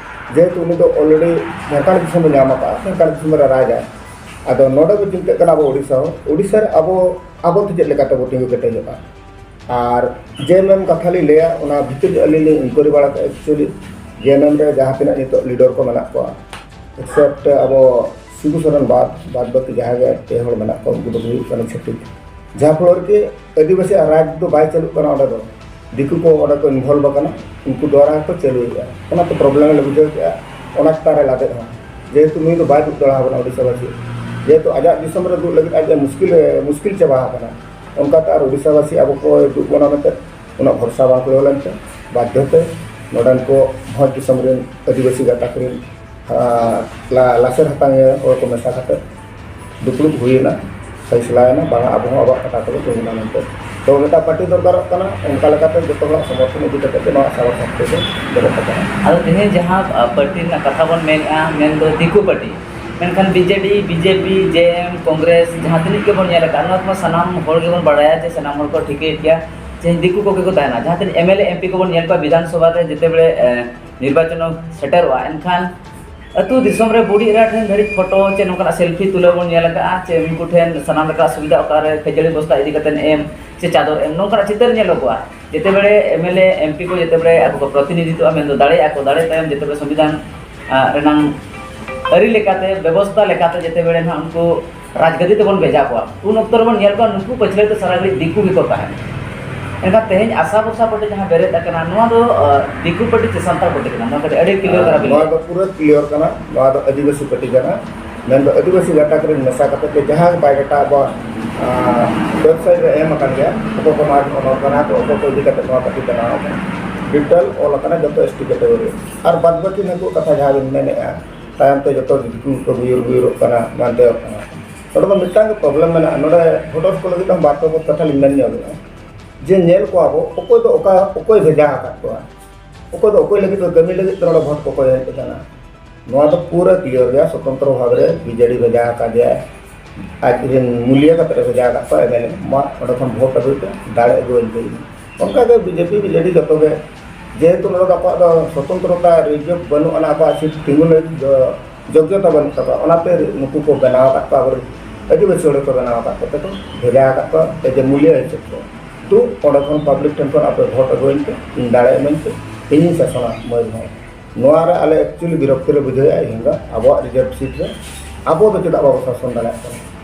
ᱡᱮᱦᱮᱛᱩ ᱩᱱᱤ ᱫᱚ ᱚᱞᱨᱮᱰᱤ ᱡᱷᱟᱲᱠᱷᱚᱸᱰ ᱫᱤᱥᱚᱢ ᱨᱮ ᱧᱟᱢ ᱟᱠᱟᱫᱼᱟ, ᱡᱷᱟᱲᱠᱷᱚᱸᱰ ᱫᱤᱥᱚᱢ ᱨᱮ ᱨᱟᱡᱟᱭ᱾ ᱟᱫᱚ ᱱᱚᱰᱮ ᱵᱚ ᱪᱤᱱᱛᱟᱹᱜ ᱠᱟᱱᱟ ᱟᱵᱚ ᱳᱰᱤᱥᱟ ᱦᱚᱸ, ᱳᱰᱤᱥᱟ ᱨᱮ ᱟᱵᱚ ᱟᱵᱚ ᱛᱮ ᱪᱮᱫ ᱞᱮᱠᱟᱛᱮ ᱵᱚ ᱛᱤᱸᱜᱩ ᱠᱮᱴᱮᱡᱚᱜᱼᱟ᱾ ᱟᱨ ᱡᱮ ᱮᱢ ᱮᱢ ᱠᱟᱛᱷᱟ ᱞᱤᱧ ᱞᱟᱹᱭᱟ, ᱚᱱᱟ ᱵᱷᱤᱛᱤᱨ ᱨᱮ ᱟᱹᱞᱤᱧ ᱞᱤᱧ ᱤᱱᱠᱩᱭᱟᱨᱤ ᱵᱟᱲᱟ ᱠᱮᱫᱼᱟ᱾ ᱮᱠᱪᱩᱭᱮᱞᱤ ᱡᱮ ᱮᱢ ᱮᱢ ᱨᱮ ᱡᱟᱦᱟᱸ ᱛᱤᱱᱟᱹᱜ ᱱᱤᱛᱚᱜ ᱞᱤᱰᱟᱨ ᱠᱚ ᱢᱮᱱᱟᱜ ᱠᱚᱣᱟ, ᱮᱠᱥᱮᱯᱴ ᱟᱵᱚ ᱥᱤᱵᱩ ᱥᱚᱨᱮᱱ ᱵᱟᱫ, ᱵᱟᱫ ᱵᱟᱹᱠᱤ ᱡᱟᱦᱟᱸ ᱜᱮ ᱯᱮ ᱦᱚᱲ ᱢᱮᱱᱟᱜ ᱠᱚᱣᱟ, ᱩᱱᱠᱩ ᱫᱚᱠᱚ ᱦᱩᱭᱩᱜ ᱠᱟᱱᱟ ᱪᱷᱟᱹᱛᱤᱠ᱾ ᱡᱟᱦᱟᱸ ᱯᱷᱚᱞᱚ ᱨᱮ ᱠᱤ ᱟᱹᱫᱤᱵᱟᱹᱥᱤ ᱟᱜ ᱨᱟᱡᱽ ᱫᱚ ᱵᱟᱭ ᱪᱟᱹᱞᱩᱜ ᱠᱟᱱᱟ, ᱚᱸᱰᱮ ᱫᱚ ᱫᱤᱠᱩ ᱠᱚ ᱚᱸᱰᱮ ᱠᱚ ᱤᱱᱵᱷᱚᱞᱵᱷ ᱟᱠᱟᱱᱟ, ᱩᱱᱠᱩ ᱫᱚᱣᱟᱨᱟ ᱜᱮᱠᱚ ᱪᱟᱹᱞᱩᱭᱮᱫᱼᱟ᱾ ᱚᱱᱟᱛᱮ ᱯᱨᱚᱵᱞᱮᱢ ᱞᱮ ᱵᱩᱡᱷᱟᱹᱣ ᱠᱮᱫᱼᱟ, ᱚᱱᱟ ᱪᱮᱛᱟᱱ ᱨᱮ ᱞᱟᱫᱮᱜ ᱦᱚᱸ᱾ ᱡᱮᱦᱮᱛᱩ ᱱᱩᱭ ᱫᱚ ᱵᱟᱭ ᱫᱩᱜ ᱫᱟᱲᱮ ᱟᱵᱚᱱᱟ ᱳᱰᱤᱥᱟ ᱵᱟᱥᱤ, ᱡᱮᱦᱮᱛᱩ ᱟᱡᱟᱜ ᱫᱤᱥᱚᱢ ᱨᱮ ᱫᱩᱜ ᱞᱟᱹᱜᱤᱫ ᱟᱡ ᱮ ᱢᱩᱥᱠᱤᱞ, ᱢᱩᱥᱠᱤᱞ ᱪᱟᱵᱟ ᱟᱠᱟᱱᱟ, ᱚᱱᱠᱟᱛᱮ ᱟᱨ ᱳᱰᱤᱥᱟ ᱵᱟᱥᱤ ᱟᱵᱚ ᱠᱚ ᱫᱩᱜ ᱵᱚᱱᱟ ᱢᱮᱱᱛᱮ ᱩᱱᱟᱹᱜ ᱵᱷᱚᱨᱥᱟ ᱵᱟᱝ ᱠᱚ ᱮᱢ ᱞᱮᱱᱛᱮ, ᱵᱟᱫᱽᱫᱷᱚ ᱛᱮ ᱱᱚᱰᱮᱱ ᱠᱚ ᱵᱷᱚᱸᱡᱽ ᱫᱤᱥᱚᱢ ᱨᱮᱱ ᱟᱹᱫᱤᱵᱟᱹᱥᱤ ᱜᱟᱛᱟᱠ ᱨᱮᱱ, ᱟᱸ, ᱞᱟ-, ᱞᱟᱥᱮᱨ ᱦᱟᱛᱟᱝ ᱦᱚᱲ ᱠᱚ ᱢᱮᱥᱟ ᱠᱟᱛᱮ ᱫᱩᱯᱲᱩᱵ ᱦᱩᱭᱮᱱᱟ, ᱯᱷᱟᱭᱥᱞᱟᱭᱮᱱᱟ, ᱵᱟᱝᱟ ᱟᱵᱚ ᱦᱚᱸ ᱟᱵᱚᱣᱟᱜ ᱠᱟᱴᱟ ᱛᱮᱵᱚ ᱛᱤᱸᱜᱩᱱᱟ ᱢᱮᱱᱛᱮ᱾ ᱛᱚ ᱢᱤᱫᱴᱟᱝ ᱯᱟᱨᱴᱤ ᱫᱚᱨᱠᱟᱨᱚᱜ ᱠᱟᱱᱟ, ᱚᱱᱠᱟ ᱞᱮᱠᱟᱛᱮ ᱡᱚᱛᱚ ᱦᱚᱲᱟᱜ ᱥᱚᱢᱚᱨᱛᱷᱚᱱ ᱤᱫᱤ ᱠᱟᱛᱮ ᱜᱮ ᱱᱚᱣᱟ ᱥᱟᱶᱟᱨ ᱥᱟᱥᱛᱷᱚ ᱫᱚ ᱫᱚᱦᱚ ᱠᱟᱱᱟ᱾ ᱟᱫᱚ ᱛᱮᱦᱮᱧ ᱡᱟᱦᱟᱸ ᱯᱟᱨᱴᱤ ᱨᱮᱱᱟᱜ ᱠᱟᱛᱷᱟ ᱵᱚᱱ ᱢᱮᱱᱮᱫᱼᱟ, ᱢᱮᱱᱫᱚ ᱫᱤᱠᱩ ᱯᱟᱨᱴᱤ, ᱢᱮᱱᱠᱷᱟᱱ ᱵᱤᱡᱮᱰᱤ, ᱵᱤᱡᱮᱯᱤ, ᱡᱮᱮᱢ, ᱠᱚᱝᱜᱨᱮᱥ ᱡᱟᱦᱟᱸ ᱛᱤᱱᱟᱹᱜ ᱜᱮᱵᱚᱱ ᱧᱮᱞ ᱟᱠᱟᱫ, ᱱᱚᱣᱟ ᱠᱚᱢᱟ ᱥᱟᱱᱟᱢ ᱦᱚᱲ ᱜᱮᱵᱚᱱ ᱵᱟᱲᱟᱭᱟ ᱡᱮ ᱥᱟᱱᱟᱢ ᱦᱚᱲ ᱠᱚ ᱴᱷᱤᱠᱟᱹᱭᱮᱫ ᱜᱮᱭᱟ ᱡᱮ ᱫᱤᱠᱩ ᱠᱚᱜᱮ ᱠᱚ ᱛᱟᱦᱮᱱᱟ᱾ ᱡᱟᱦᱟᱸ ᱛᱤᱱᱟᱹᱜ ᱮᱢᱮᱞᱮ, ᱮᱢᱯᱤ ᱠᱚᱵᱚᱱ ᱧᱮᱞ ᱠᱚᱣᱟ ᱵᱤᱫᱷᱟᱱ ᱥᱚᱵᱷᱟ ᱨᱮ ᱡᱮᱛᱮ ᱵᱮᱲᱮ, ᱮ, ᱱᱤᱨᱵᱟᱪᱚᱱ ᱥᱮᱴᱮᱨᱚᱜᱼᱟ, ᱮᱱᱠᱷᱟᱱ ᱟᱹᱛᱩ ᱫᱤᱥᱚᱢ ᱨᱮ ᱵᱩᱰᱷᱤ ᱮᱨᱟ ᱴᱷᱮᱱ ᱫᱷᱟᱹᱨᱤᱡ ᱯᱷᱳᱴᱳ ᱪᱮ ᱱᱚᱝᱠᱟᱱᱟᱜ ᱥᱮᱞᱯᱷᱤ ᱛᱩᱞᱟᱹᱣ ᱵᱚᱱ ᱧᱮᱞ ᱟᱠᱟᱫᱼᱟ, ᱪᱮ ᱩᱱᱠᱩ ᱴᱷᱮᱱ ᱥᱟᱱᱟᱢ ᱞᱮᱠᱟᱱᱟᱜ ᱥᱩᱵᱤᱫᱷᱟ ᱚᱠᱟᱨᱮ ᱠᱷᱟᱹᱡᱟᱹᱲᱤ ᱵᱚᱥᱛᱟ ᱤᱫᱤ ᱠᱟᱛᱮ ᱮᱢ ᱪᱮ ᱪᱟᱫᱚᱨ ᱮᱢ, ᱱᱚᱝᱠᱟᱱᱟᱜ ᱪᱤᱛᱟᱹᱨ ᱧᱮᱞᱚᱜᱚᱜᱼᱟ᱾ ᱡᱮᱛᱮ ᱵᱮᱲᱮ ᱮᱢᱮᱞᱮ, ᱮᱢᱯᱤ ᱠᱚ ᱡᱮᱛᱮ ᱵᱮᱲᱮ ᱟᱠᱚ ᱠᱚ ᱯᱨᱚᱛᱤᱱᱤᱫᱷᱤᱛᱚᱜᱼᱟ, ᱢᱮᱱᱫᱚ ᱫᱟᱲᱮᱭᱟᱜᱼᱟ ᱠᱚ, ᱫᱟᱲᱮ ᱛᱟᱭᱚᱢ ᱡᱮᱛᱮ ᱵᱮᱲᱮ ᱥᱚᱝᱵᱤᱫᱷᱟᱱ, ᱟ, ᱨᱮᱱᱟᱝ ᱟᱹᱨᱤ ᱞᱮᱠᱟᱛᱮ, ᱵᱮᱵᱚᱥᱛᱟ ᱞᱮᱠᱟᱛᱮ ᱡᱮᱛᱮ ᱵᱮᱲᱮ ᱱᱟᱦᱟᱜ ᱩᱱᱠᱩ ᱨᱟᱡᱽᱜᱟᱹᱫᱤ ᱛᱮᱵᱚᱱ ᱵᱷᱮᱡᱟ ᱠᱚᱣᱟ, ᱩᱱ ᱚᱠᱛᱚ ᱨᱮᱵᱚᱱ ᱧᱮᱞ ᱠᱚᱣᱟ ᱱᱩᱠᱩ ᱯᱟᱹᱪᱷᱞᱟᱹ ᱫᱚ ᱥᱟᱨᱟ ᱜᱷᱟᱹᱲᱤᱡ ᱫᱤᱠᱩ ᱜᱮᱠᱚ ᱛᱟᱦᱮᱱᱟ᱾ ᱮᱱᱠᱷᱟᱱ ᱛᱮᱦᱮᱧ ᱟᱥᱟ ᱵᱷᱚᱨᱥᱟ ᱯᱟᱨᱴᱤ ᱡᱟᱦᱟᱸ ᱵᱮᱨᱮᱫ ᱟᱠᱟᱱᱟ, ᱱᱚᱣᱟ ᱫᱚ, ᱟ, ᱫᱤᱠᱩ ᱯᱟᱨᱴᱤ ᱪᱮ ᱥᱟᱱᱛᱟᱲ ᱯᱟᱨᱴᱤ ᱠᱟᱱᱟ? ᱱᱚᱣᱟ ᱠᱟᱹᱴᱤᱡ ᱟᱹᱰᱤ ᱠᱞᱤᱭᱟᱨ ᱫᱷᱟᱨᱟ ᱵᱤᱱ ᱱᱚᱣᱟ ᱞᱟᱹᱭᱟ᱾ ᱫᱚ ᱯᱩᱨᱟᱹ ᱠᱞᱤᱭᱟᱨ ᱠᱟᱱᱟ, ᱱᱚᱣᱟ ᱫᱚ ᱟᱹᱫᱤᱵᱟᱹᱥᱤ ᱯᱟᱨᱴᱤ ᱠᱟᱱᱟ᱾ ᱢᱮᱱᱫᱚ ᱟᱹᱫᱤᱵᱟᱹᱥᱤ ᱜᱟᱛᱟᱠ ᱨᱮᱱ ᱢᱮᱥᱟ ᱠᱟᱛᱮ ᱜᱮ ᱡᱟᱦᱟᱸ ᱵᱟᱭᱳᱰᱟᱴᱟ ᱟᱵᱚᱣᱟᱜ, ᱟ, ᱣᱮᱵᱥᱟᱭᱤᱴ ᱨᱮ ᱮᱢ ᱟᱠᱟᱱ ᱜᱮᱭᱟ, ᱚᱠᱚᱭ ᱠᱚ ᱢᱟᱨᱠ ᱚᱱᱚᱨ ᱠᱟᱱᱟ ᱠᱚ, ᱚᱠᱚᱭ ᱠᱚ ᱤᱫᱤ ᱠᱟᱛᱮ ᱱᱚᱣᱟ ᱯᱟᱨᱴᱤ ᱵᱮᱱᱟᱣ ᱟᱠᱟᱱᱟ, ᱰᱤᱴᱮᱞ ᱚᱞ ᱟᱠᱟᱱᱟ ᱡᱚᱛᱚ ᱮᱥ ᱴᱤ ᱠᱮᱴᱮᱜᱚᱨᱤ᱾ ᱟᱨ ᱵᱟᱫ ᱵᱟᱹᱠᱤ ᱱᱩᱠᱩ ᱠᱟᱛᱷᱟ ᱡᱟᱦᱟᱸ ᱵᱤᱱ ᱢᱮᱱᱮᱫᱼᱟ, ᱛᱟᱭᱚᱢ ᱛᱮ ᱡᱚᱛᱚ ᱫᱤᱠᱩ ᱠᱚ ᱜᱩᱭᱩᱨ ᱜᱩᱭᱩᱨᱚᱜ ᱠᱟᱱᱟ, ᱢᱟᱱᱛᱮᱭᱚᱜ ᱠᱟᱱᱟ᱾ ᱱᱚᱰᱮ ᱫᱚ ᱢᱤᱫᱴᱟᱝ ᱜᱮ ᱯᱨᱚᱵᱞᱮᱢ ᱢᱮᱱᱟᱜᱼᱟ᱾ ᱱᱚᱰᱮ ᱵᱷᱳᱴᱟᱨ ᱠᱚ ᱞᱟᱹᱜᱤᱫ ᱦᱚᱸ ᱵᱟᱨ ᱯᱮ ᱠᱟᱛᱷᱟ ᱞᱤᱧ ᱢᱮᱱ ᱧᱚᱜ ᱮᱫᱟ᱾ ᱡᱮ ᱧᱮᱞ ᱠᱚᱣᱟ ᱵᱚ ᱚᱠᱚᱭ ᱫᱚ ᱚᱠᱟ, ᱚᱠᱚᱭ ᱵᱷᱮᱡᱟ ᱟᱠᱟᱫ ᱠᱚᱣᱟ, ᱚᱠᱚᱭ ᱫᱚ ᱚᱠᱚᱭ ᱞᱟᱹᱜᱤᱫ ᱠᱚ ᱠᱟᱹᱢᱤ ᱞᱟᱹᱜᱤᱫ ᱛᱮ ᱱᱚᱰᱮ ᱵᱷᱳᱴ ᱠᱚᱠᱚ ᱮᱢ ᱠᱟᱱᱟ᱾ ᱱᱚᱣᱟ ᱫᱚ ᱯᱩᱨᱟᱹ ᱠᱞᱤᱭᱟᱨ ᱜᱮᱭᱟ, ᱥᱚᱛᱚᱱᱛᱨᱚ ᱵᱷᱟᱵᱽ ᱨᱮ ᱵᱤᱡᱮᱰᱤ ᱵᱷᱮᱡᱟ ᱟᱠᱟᱫᱮᱭᱟ, ᱟᱡ ᱨᱮᱱ ᱢᱩᱞᱤᱭᱟᱹ ᱠᱟᱛᱮ ᱮ ᱵᱷᱮᱡᱟ ᱟᱠᱟᱫ ᱠᱚᱣᱟ ᱮᱢᱮᱞᱮ, ᱢᱟ ᱚᱸᱰᱮ ᱠᱷᱚᱱ ᱵᱷᱳᱴ ᱟᱹᱜᱩᱭ ᱯᱮ, ᱫᱟᱲᱮ ᱟᱹᱜᱩᱣᱟᱹᱧ ᱯᱮ᱾ ᱚᱱᱠᱟ ᱜᱮ ᱵᱤᱡᱮᱯᱤ ᱵᱤᱡᱮᱰᱤ ᱡᱚᱛᱚ ᱜᱮ, ᱡᱮᱦᱮᱛᱩ ᱱᱚᱰᱮ ᱫᱚ ᱟᱠᱚᱣᱟᱜ ᱫᱚ ᱥᱚᱛᱚᱱᱛᱨᱚᱛᱟ ᱨᱤᱡᱟᱹᱵᱷ ᱵᱟᱹᱱᱩᱜ ᱟᱱᱟ, ᱟᱠᱚᱣᱟᱜ ᱥᱤᱴ ᱛᱤᱸᱜᱩ ᱞᱟᱹᱜᱤᱫ ᱫᱚ ᱡᱳᱜᱽᱭᱚᱛᱟ ᱵᱟᱹᱱᱩᱜ ᱛᱟᱠᱚᱣᱟ, ᱚᱱᱟᱛᱮ ᱱᱩᱠᱩ ᱠᱚ ᱵᱮᱱᱟᱣ ᱟᱠᱟᱫ ᱠᱚᱣᱟ, ᱟᱵᱚᱨᱮᱱ ᱟᱹᱫᱤᱵᱟᱹᱥᱤ ᱦᱚᱲ ᱠᱚ ᱵᱮᱱᱟᱣ ᱟᱠᱟᱫ ᱠᱚᱛᱮ ᱠᱚ ᱵᱷᱮᱡᱟ ᱟᱠᱟᱫ ᱠᱚᱣᱟ ᱮᱡᱮ ᱢᱩᱞᱤᱭᱟᱹ ᱦᱤᱥᱟᱹᱵ ᱛᱮ᱾ ᱛᱚ ᱚᱸᱰᱮ ᱠᱷᱚᱱ ᱯᱟᱵᱽᱞᱤᱠ ᱴᱷᱮᱱ ᱠᱷᱚᱱ ᱟᱯᱮ ᱵᱷᱳᱴ ᱟᱹᱜᱩᱣᱟᱹᱧ ᱯᱮ, ᱤᱧ ᱫᱟᱲᱮ ᱤᱢᱟᱹᱧ ᱯᱮ, ᱤᱧᱤᱧ ᱥᱟᱥᱚᱱᱟ ᱢᱚᱭᱩᱨᱵᱷᱚᱸᱡᱽ᱾ ᱱᱚᱣᱟ ᱨᱮ ᱟᱞᱮ ᱮᱠᱪᱩᱭᱮᱞᱤ ᱵᱤᱨᱚᱠᱛᱤ ᱞᱮ ᱵᱩᱡᱷᱟᱹᱣᱮᱫᱼᱟ, ᱤᱧ ᱫᱚ ᱟᱵᱚᱣᱟᱜ ᱨᱤᱡᱟᱨᱵᱷ ᱥᱤᱴ ᱨᱮ ᱟᱵᱚ ᱫᱚ ᱪᱮᱫᱟᱜ ᱵᱟᱵᱚ ᱥᱟᱥᱚᱱ ᱫᱟᱲᱮᱭᱟᱜ ᱠᱟᱱᱟ?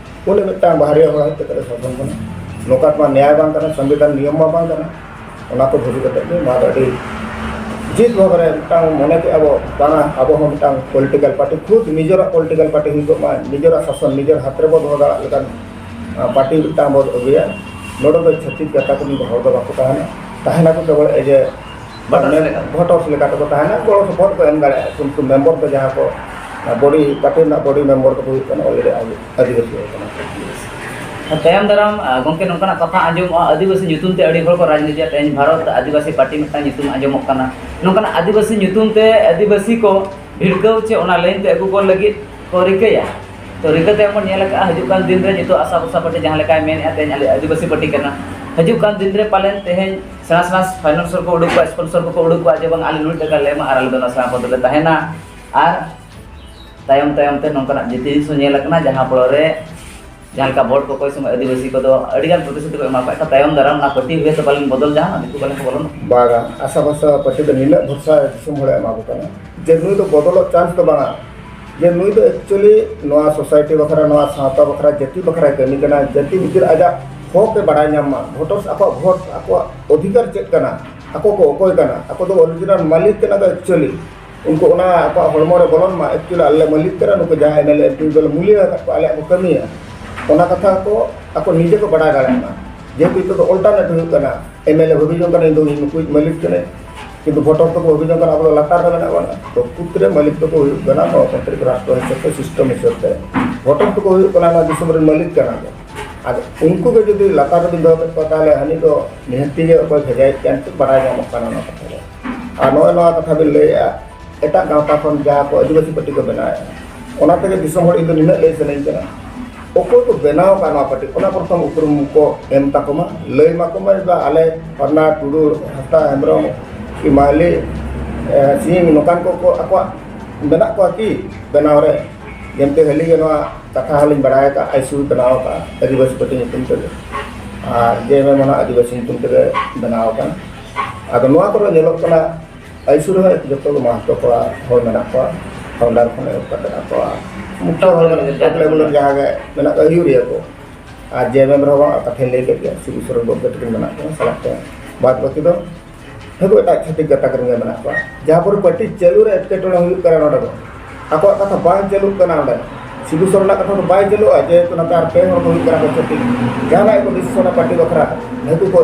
ᱩᱱᱤ ᱢᱤᱫᱴᱟᱝ ᱵᱟᱦᱨᱮ ᱦᱚᱲ ᱦᱮᱡ ᱠᱟᱛᱮ ᱮ ᱥᱟᱥᱚᱱ ᱠᱟᱱᱟ, ᱱᱚᱝᱠᱟ ᱢᱟ ᱱᱮᱭᱟᱭ ᱵᱟᱝ ᱠᱟᱱᱟ, ᱥᱚᱝᱵᱤᱫᱷᱟᱱ ᱱᱤᱭᱚᱢ ᱢᱟ ᱵᱟᱝ ᱠᱟᱱᱟ᱾ ᱚᱱᱟ ᱠᱚ ᱵᱷᱟᱹᱵᱤ ᱠᱟᱛᱮ ᱜᱮ ᱱᱚᱣᱟ ᱫᱚ ᱟᱹᱰᱤ ᱡᱤᱛ ᱵᱷᱟᱵᱽ ᱨᱮ ᱢᱤᱫᱴᱟᱝ ᱢᱚᱱᱮ ᱠᱮᱜᱼᱟ ᱵᱚ, ᱵᱟᱝᱟ, ᱟᱵᱚ ᱦᱚᱸ ᱢᱤᱫᱴᱟᱝ ᱯᱚᱞᱤᱴᱤᱠᱟᱞ ᱯᱟᱨᱴᱤ, ᱠᱷᱩᱫ ᱱᱤᱡᱮᱨᱟᱜ ᱯᱚᱞᱤᱴᱤᱠᱟᱞ ᱯᱟᱨᱴᱤ ᱦᱩᱭ ᱠᱚᱜ ᱢᱟ, ᱱᱤᱡᱮᱨᱟᱜ ᱥᱟᱥᱚᱱ ᱱᱤᱡᱮᱨ ᱦᱟᱛ ᱨᱮᱵᱚ ᱫᱚᱦᱚ ᱫᱟᱲᱮᱭᱟᱜ ᱞᱮᱠᱟᱱ, ᱟᱸ, ᱯᱟᱨᱴᱤ ᱢᱤᱫᱴᱟᱝ ᱵᱚ ᱟᱹᱜᱩᱭᱟ᱾ ᱱᱚᱰᱮ ᱫᱚ ᱪᱷᱟᱹᱛᱤᱠ ᱜᱟᱛᱟᱠ ᱨᱤᱱ ᱦᱚᱲ ᱫᱚ ᱵᱟᱠᱚ ᱛᱟᱦᱮᱱᱟ, ᱛᱟᱦᱮᱱᱟᱠᱚ ᱠᱮᱵᱚᱞ ᱮᱡᱮ ᱵᱷᱳᱴᱟᱨᱥ ᱢᱟᱱᱮ ᱞᱮᱠᱟ᱾ ᱵᱷᱳᱴᱟᱨᱥ ᱞᱮᱠᱟ ᱛᱮᱠᱚ ᱛᱟᱦᱮᱱᱟ, ᱜᱚᱲᱚ ᱥᱚᱯᱚᱦᱚᱫ ᱠᱚ ᱮᱢ ᱫᱟᱲᱮᱭᱟᱜᱼᱟ᱾ ᱩᱱᱠᱩ ᱢᱮᱢᱵᱚᱨ ᱫᱚ ᱡᱟᱦᱟᱸ ᱠᱚ, ᱵᱚᱰᱤ, ᱯᱟᱨᱴᱤ ᱨᱮᱱᱟᱜ ᱵᱚᱰᱤ ᱢᱮᱢᱵᱚᱨ ᱫᱚᱠᱚ ᱦᱩᱭᱩᱜ ᱠᱟᱱᱟ already ᱟᱹᱫᱤᱵᱟᱹᱥᱤ ᱦᱚᱲ ᱠᱟᱱᱟ ᱠᱚ᱾ ᱛᱟᱭᱚᱢ ᱫᱟᱨᱟᱢ, ᱟᱸ, ᱜᱚᱢᱠᱮ, ᱱᱚᱝᱠᱟᱱᱟᱜ ᱠᱟᱛᱷᱟ ᱟᱸᱡᱚᱢᱚᱜᱼᱟ, ᱟᱹᱫᱤᱵᱟᱹᱥᱤ ᱧᱩᱛᱩᱢ ᱛᱮ ᱟᱹᱰᱤ ᱦᱚᱲ ᱠᱚ ᱨᱟᱡᱽᱱᱤᱛᱤᱭᱟ᱾ ᱛᱮᱦᱮᱧ ᱵᱷᱟᱨᱚᱛ ᱟᱹᱫᱤᱵᱟᱹᱥᱤ ᱯᱟᱨᱴᱤ ᱢᱤᱫᱴᱟᱝ ᱧᱩᱛᱩᱢ ᱟᱸᱡᱚᱢᱚᱜ ᱠᱟᱱᱟ᱾ ᱱᱚᱝᱠᱟᱱᱟᱜ ᱟᱹᱫᱤᱵᱟᱹᱥᱤ ᱧᱩᱛᱩᱢ ᱛᱮ ᱟᱹᱫᱤᱵᱟᱹᱥᱤ ᱠᱚ ᱵᱷᱤᱲᱠᱟᱹᱣ ᱪᱮ ᱚᱱᱟ ᱞᱟᱭᱤᱱ ᱛᱮ ᱟᱹᱜᱩ ᱠᱚ ᱞᱟᱹᱜᱤᱫ ᱠᱚ ᱨᱤᱠᱟᱹᱭᱟ᱾ ᱛᱚ, ᱨᱤᱠᱟᱹ ᱛᱟᱭᱚᱢ ᱵᱚᱱ ᱧᱮᱞ ᱟᱠᱟᱫᱼᱟ, ᱦᱤᱡᱩᱜ ᱠᱟᱱ ᱫᱤᱱ ᱨᱮ ᱱᱤᱛᱚᱜ ᱟᱥᱟ ᱵᱷᱚᱨᱥᱟ ᱯᱟᱨᱴᱤ ᱡᱟᱦᱟᱸ ᱞᱮᱠᱟᱭ ᱢᱮᱱᱮᱫᱼᱟ, ᱛᱮᱦᱮᱧ ᱟᱞᱮ ᱟᱹᱫᱤᱵᱟᱹᱥᱤ ᱯᱟᱨᱴᱤ ᱠᱟᱱᱟ, ᱦᱤᱡᱩᱜ ᱠᱟᱱ ᱫᱤᱱ ᱨᱮ ᱯᱟᱞᱮᱱ ᱛᱮᱦᱮᱧ ᱥᱮᱬᱟ ᱥᱮᱬᱟ ᱯᱷᱟᱭᱱᱟᱱᱥᱚᱨ ᱠᱚ ᱩᱰᱩᱠ ᱠᱚᱣᱟ, ᱥᱯᱚᱱᱥᱚᱨ ᱠᱚᱠᱚ ᱩᱰᱩᱠ ᱠᱚᱣᱟ ᱡᱮ ᱵᱟᱝ, ᱟᱞᱮ ᱱᱩᱱᱟᱹᱜ ᱴᱟᱠᱟ ᱞᱮ ᱮᱢᱟ ᱟᱨ ᱟᱞᱮ ᱫᱚ ᱚᱱᱟ ᱥᱮᱬᱟ ᱯᱚᱫᱽ ᱨᱮᱞᱮ ᱛᱟᱦᱮᱱᱟ᱾ ᱟᱨ ᱛᱟᱭᱚᱢ ᱛᱟᱭᱚᱢ ᱛᱮ ᱱᱚᱝᱠᱟᱱᱟᱜ ᱡᱤᱱᱤᱥ ᱦᱚᱸ ᱧᱮᱞ ᱟᱠᱟᱱᱟ, ᱡᱟᱦᱟᱸ ᱯᱚᱲᱚ ᱨᱮ ᱡᱟᱦᱟᱸ ᱞᱮᱠᱟ ᱵᱷᱳᱴ ᱠᱚ ᱚᱠᱚᱭ ᱥᱚᱢᱚᱭ ᱟᱹᱫᱤᱵᱟᱹᱥᱤ ᱠᱚᱫᱚ ᱟᱹᱰᱤ ᱜᱟᱱ ᱯᱨᱚᱛᱤᱥᱨᱩᱛᱤ ᱠᱚ ᱮᱢᱟ ᱠᱚᱣᱟ, ᱮᱱᱠᱷᱟᱱ ᱛᱟᱭᱚᱢ ᱫᱟᱨᱟᱢ ᱚᱱᱟ ᱯᱟᱹᱴᱤ ᱦᱩᱭ ᱛᱮ ᱯᱟᱞᱮᱱ ᱵᱚᱫᱚᱞ ᱡᱟᱦᱟᱱᱟᱜ ᱫᱤᱠᱩ ᱯᱟᱞᱮᱱ ᱠᱚ ᱵᱚᱞᱚᱱᱟ᱾ ᱵᱟᱝᱟ, ᱟᱥᱟ ᱵᱷᱚᱨᱥᱟ ᱯᱟᱹᱴᱤ ᱫᱚ ᱱᱤᱱᱟᱹᱜ ᱵᱷᱚᱨᱥᱟ ᱫᱤᱥᱚᱢ ᱦᱚᱲᱮ ᱮᱢᱟ ᱠᱚ ᱠᱟᱱᱟ ᱡᱮ ᱱᱩᱭ ᱫᱚ ᱵᱚᱫᱚᱞᱚᱜ ᱪᱟᱱᱥ ᱫᱚ ᱵᱟᱝᱟ, ᱡᱮ ᱱᱩᱭ ᱫᱚ ᱮᱠᱪᱩᱭᱮᱞᱤ ᱱᱚᱣᱟ ᱥᱳᱥᱟᱭᱴᱤ ᱵᱟᱠᱷᱨᱟ, ᱱᱚᱣᱟ ᱥᱟᱶᱛᱟ ᱵᱟᱠᱷᱨᱟ, ᱡᱟᱹᱛᱤ ᱵᱟᱠᱷᱨᱟᱭ ᱠᱟᱹᱢᱤ ᱠᱟᱱᱟ, ᱡᱟᱹᱛᱤ ᱵᱷᱤᱛᱤᱨ ᱟᱡᱟᱜ ᱦᱚᱠ ᱮ ᱵᱟᱲᱟᱭ ᱧᱟᱢ ᱢᱟ, ᱵᱷᱳᱴᱟᱨᱥ ᱟᱠᱚᱣᱟᱜ ᱵᱷᱳᱴ, ᱟᱠᱚᱣᱟᱜ ᱚᱫᱷᱤᱠᱟᱨ ᱪᱮᱫ ᱠᱟᱱᱟ, ᱟᱠᱚ ᱠᱚ ᱚᱠᱚᱭ ᱠᱟᱱᱟ, ᱟᱠᱚ ᱫᱚ ᱚᱨᱤᱡᱤᱱᱟᱞ ᱢᱟᱹᱞᱤᱠ ᱠᱟᱱᱟ ᱠᱚ ᱮᱠᱪᱩᱭᱮᱞᱤ᱾ ᱩᱱᱠᱩ ᱚᱱᱟ ᱟᱠᱚᱣᱟᱜ ᱦᱚᱲᱢᱚ ᱨᱮ ᱵᱚᱞᱚᱱ ᱢᱟ, ᱮᱠᱪᱩᱭᱮᱞᱤ ᱟᱞᱮ ᱞᱮ ᱢᱟᱹᱞᱤᱠ ᱠᱟᱱᱟ, ᱱᱩᱠᱩ ᱡᱟᱦᱟᱸᱭ M L A M P ᱫᱚᱞᱮ ᱢᱩᱞᱤᱭᱟᱹ ᱟᱠᱟᱫ ᱠᱚᱣᱟ, ᱟᱞᱮᱭᱟᱜ ᱠᱚ ᱠᱟᱹᱢᱤᱭᱟ, ᱚᱱᱟ ᱠᱟᱛᱷᱟ ᱠᱚ ᱟᱠᱚ ᱱᱤᱡᱮ ᱠᱚ ᱵᱟᱲᱟᱭ ᱫᱟᱲᱮᱭᱟᱜ ᱢᱟ᱾ ᱡᱮᱦᱮᱛᱩ ᱱᱤᱛᱚᱜ ᱫᱚ ᱚᱞᱴᱟᱨᱱᱮᱴ ᱦᱩᱭᱩᱜ ᱠᱟᱱᱟ, ᱮᱢ ᱮᱞ ᱮ ᱵᱷᱟᱹᱵᱤ ᱡᱚᱝ ᱠᱟᱱᱟ ᱤᱧ ᱫᱚ ᱱᱩᱠᱩᱭᱤᱡ ᱢᱟᱹᱞᱤᱠ ᱠᱟᱹᱱᱟᱹᱧ, ᱠᱤᱱᱛᱩ ᱵᱷᱳᱴᱟᱨ ᱫᱚᱠᱚ ᱵᱷᱟᱹᱵᱤ ᱡᱚᱝ ᱠᱟᱱᱟ ᱟᱵᱚ ᱫᱚ ᱞᱟᱛᱟᱨ ᱨᱮ ᱢᱮᱱᱟᱜ ᱵᱚᱱᱟ᱾ ᱯᱨᱚᱠᱨᱤᱛᱤ ᱨᱮ ᱢᱟᱹᱞᱤᱠ ᱫᱚᱠᱚ ᱦᱩᱭᱩᱜ ᱠᱟᱱᱟ ᱜᱚᱱᱚᱛᱟᱱᱛᱨᱤᱠ ᱨᱟᱥᱴᱨᱚ ᱦᱤᱥᱟᱹᱵ ᱛᱮ, ᱥᱤᱥᱴᱮᱢ ᱦᱤᱥᱟᱹᱵ ᱛᱮ ᱵᱷᱳᱴᱟᱨ ᱫᱚᱠᱚ ᱦᱩᱭᱩᱜ ᱠᱟᱱᱟ ᱱᱚᱣᱟ ᱫᱤᱥᱚᱢ ᱨᱮᱱ ᱢᱟᱹᱞᱤᱠ ᱠᱟᱱᱟ ᱠᱚ᱾ ᱟᱫᱚ ᱩᱱᱠᱩ ᱜᱮ ᱡᱩᱫᱤ ᱞᱟᱛᱟᱨ ᱨᱮᱵᱤᱱ ᱫᱚᱦᱚ ᱠᱮᱫ ᱠᱚᱣᱟ, ᱛᱟᱦᱚᱞᱮ ᱦᱟᱹᱱᱤ ᱫᱚ ᱱᱤᱦᱟᱹᱛᱤ ᱜᱮ ᱚᱠᱚᱭ ᱵᱷᱮᱡᱟᱭᱮᱫ ᱠᱟᱱ ᱪᱚ ᱵᱟᱲᱟᱭ ᱧᱟᱢᱚᱜ ᱠᱟᱱᱟ ᱚᱱᱟ ᱠᱟᱛᱷᱟ ᱫᱚ᱾ ᱟᱨ ᱱᱚᱜᱼᱚᱭ ᱱᱚᱣᱟ ᱠᱟᱛᱷᱟ ᱵᱤᱱ ᱞᱟᱹᱭᱮᱫᱼᱟ, ᱮᱴᱟᱜ ᱜᱟᱶᱛᱟ ᱠᱷᱚᱱ ᱡᱟᱦᱟᱸ ᱠᱚ ᱟᱹᱫᱤᱵᱟᱹᱥᱤ ᱯᱟᱹᱴᱤ ᱠᱚ ᱵᱮᱱᱟᱣᱮᱫᱼᱟ, ᱚᱱᱟ ᱛᱮᱜᱮ ᱫᱤᱥᱚᱢ ᱦᱚᱲ ᱤᱧ ᱫᱚ ᱱᱤᱱᱟᱹᱜ ᱞᱟᱹᱭ ᱥᱟᱱᱟᱧ ᱠᱟᱱᱟ, ᱚᱠᱚᱭ ᱠᱚ ᱵᱮᱱᱟᱣ ᱟᱠᱟᱫ ᱱᱚᱣᱟ ᱯᱟᱹᱴᱤ, ᱚᱱᱟ ᱯᱨᱚᱛᱷᱚᱢ ᱩᱯᱨᱩᱢ ᱠᱚ ᱮᱢ ᱛᱟᱠᱚ ᱢᱟ, ᱞᱟᱹᱭ ᱢᱟᱠᱚ ᱢᱟ, ᱵᱟ ᱟᱞᱮ ᱯᱷᱟᱞᱱᱟ ᱴᱩᱰᱩ, ᱦᱟᱸᱥᱫᱟ, ᱦᱮᱢᱵᱨᱚᱢ, ᱠᱤ ᱢᱟᱦᱞᱤ, ᱮ, ᱥᱤᱝ, ᱱᱚᱝᱠᱟᱱ ᱠᱚ, ᱠᱚ ᱟᱠᱚᱣᱟᱜ ᱢᱮᱱᱟᱜ ᱠᱚᱣᱟ ᱠᱤ ᱵᱮᱱᱟᱣ ᱨᱮ? ᱡᱮᱢᱛᱮ ᱦᱟᱹᱞᱤ ᱜᱮ ᱱᱚᱣᱟ ᱠᱟᱛᱷᱟ ᱦᱚᱸᱞᱤᱧ ᱵᱟᱲᱟᱭ ᱟᱠᱟᱫ, ᱟᱭᱥᱩ ᱵᱮᱱᱟᱣ ᱟᱠᱟᱫ ᱟᱹᱫᱤᱵᱟᱹᱥᱤ ᱯᱟᱹᱴᱤ ᱧᱩᱛᱩᱢ ᱛᱮᱜᱮ, ᱟᱨ ᱡᱮ ᱮᱢ ᱮᱢ ᱦᱚᱸ ᱟᱹᱫᱤᱵᱟᱹᱥᱤ ᱧᱩᱛᱩᱢ ᱛᱮᱜᱮ ᱵᱮᱱᱟᱣ ᱟᱠᱟᱱ᱾ ᱟᱫᱚ ᱱᱚᱣᱟ ᱠᱚᱨᱮ ᱧᱮᱞᱚᱜ ᱠᱟᱱᱟ, ᱟᱭᱥᱩ ᱨᱮᱦᱚᱸ ᱡᱚᱛᱚ ᱜᱮ ᱢᱟᱦᱟᱛᱚ ᱠᱚᱲᱟ ᱦᱚᱲ ᱢᱮᱱᱟᱜ ᱠᱚᱣᱟ, ᱯᱷᱟᱣᱩᱱᱰᱟᱨ ᱠᱷᱚᱱ ᱮᱦᱚᱵ ᱠᱟᱛᱮ ᱟᱠᱚᱣᱟᱜ ᱢᱩᱠᱷᱭᱟᱹ ᱦᱚᱲ, ᱴᱚᱯ ᱞᱮᱵᱮᱞ ᱡᱟᱦᱟᱸ ᱜᱮ ᱢᱮᱱᱟᱜ ᱠᱚᱣᱟ, ᱟᱹᱭᱩᱨᱤᱭᱟᱹ ᱠᱚ᱾ ᱟᱨ ᱡᱮ ᱮᱢ ᱮᱢ ᱨᱮᱦᱚᱸ ᱵᱟᱝ, ᱠᱟᱛᱷᱟᱧ ᱞᱟᱹᱭ ᱠᱮᱫ ᱜᱮᱭᱟ, ᱥᱤᱵᱩ ᱥᱚᱨᱮᱱ ᱜᱚᱢᱠᱮ ᱛᱟᱹᱠᱤᱱ ᱢᱮᱱᱟᱜ ᱠᱤᱱᱟ ᱥᱟᱞᱟᱜ ᱛᱮ, ᱵᱟᱫ ᱵᱟᱹᱠᱤ ᱫᱚ ᱱᱩᱠᱩ ᱮᱴᱟᱜ ᱪᱷᱟᱹᱛᱤᱠ ᱜᱟᱛᱟᱠ ᱨᱮᱱ ᱜᱮ ᱢᱮᱱᱟᱜ ᱠᱚᱣᱟ᱾ ᱡᱟᱦᱟᱸ ᱯᱚᱨᱮ ᱯᱟᱹᱴᱤ ᱪᱟᱹᱞᱩ ᱨᱮ ᱮᱴᱠᱮᱴᱚᱬᱮ ᱦᱩᱭᱩᱜ ᱠᱟᱱᱟ ᱱᱚᱰᱮ ᱫᱚ, ᱟᱠᱚᱣᱟᱜ ᱠᱟᱛᱷᱟ ᱵᱟᱝ ᱪᱟᱹᱞᱩᱜ ᱠᱟᱱᱟ ᱚᱸᱰᱮ᱾ ᱥᱤᱵᱩ ᱥᱚᱨᱮᱱᱟᱜ ᱠᱟᱛᱷᱟ ᱫᱚ ᱵᱟᱭ ᱪᱟᱹᱞᱩᱜᱼᱟ, ᱡᱮᱦᱮᱛᱩ ᱱᱚᱛᱮ ᱟᱨ ᱯᱮ ᱦᱚᱲ ᱠᱚ ᱦᱩᱭᱩᱜ ᱠᱟᱱᱟ ᱠᱚ ᱪᱷᱟᱹᱛᱤᱠ, ᱡᱟᱦᱟᱱᱟᱜ ᱜᱮᱠᱚ ᱰᱤᱥᱤᱥᱚᱱᱟ ᱯᱟᱹᱴᱤ ᱵᱟᱠᱷᱨᱟ, ᱱᱩᱠᱩ ᱠᱚ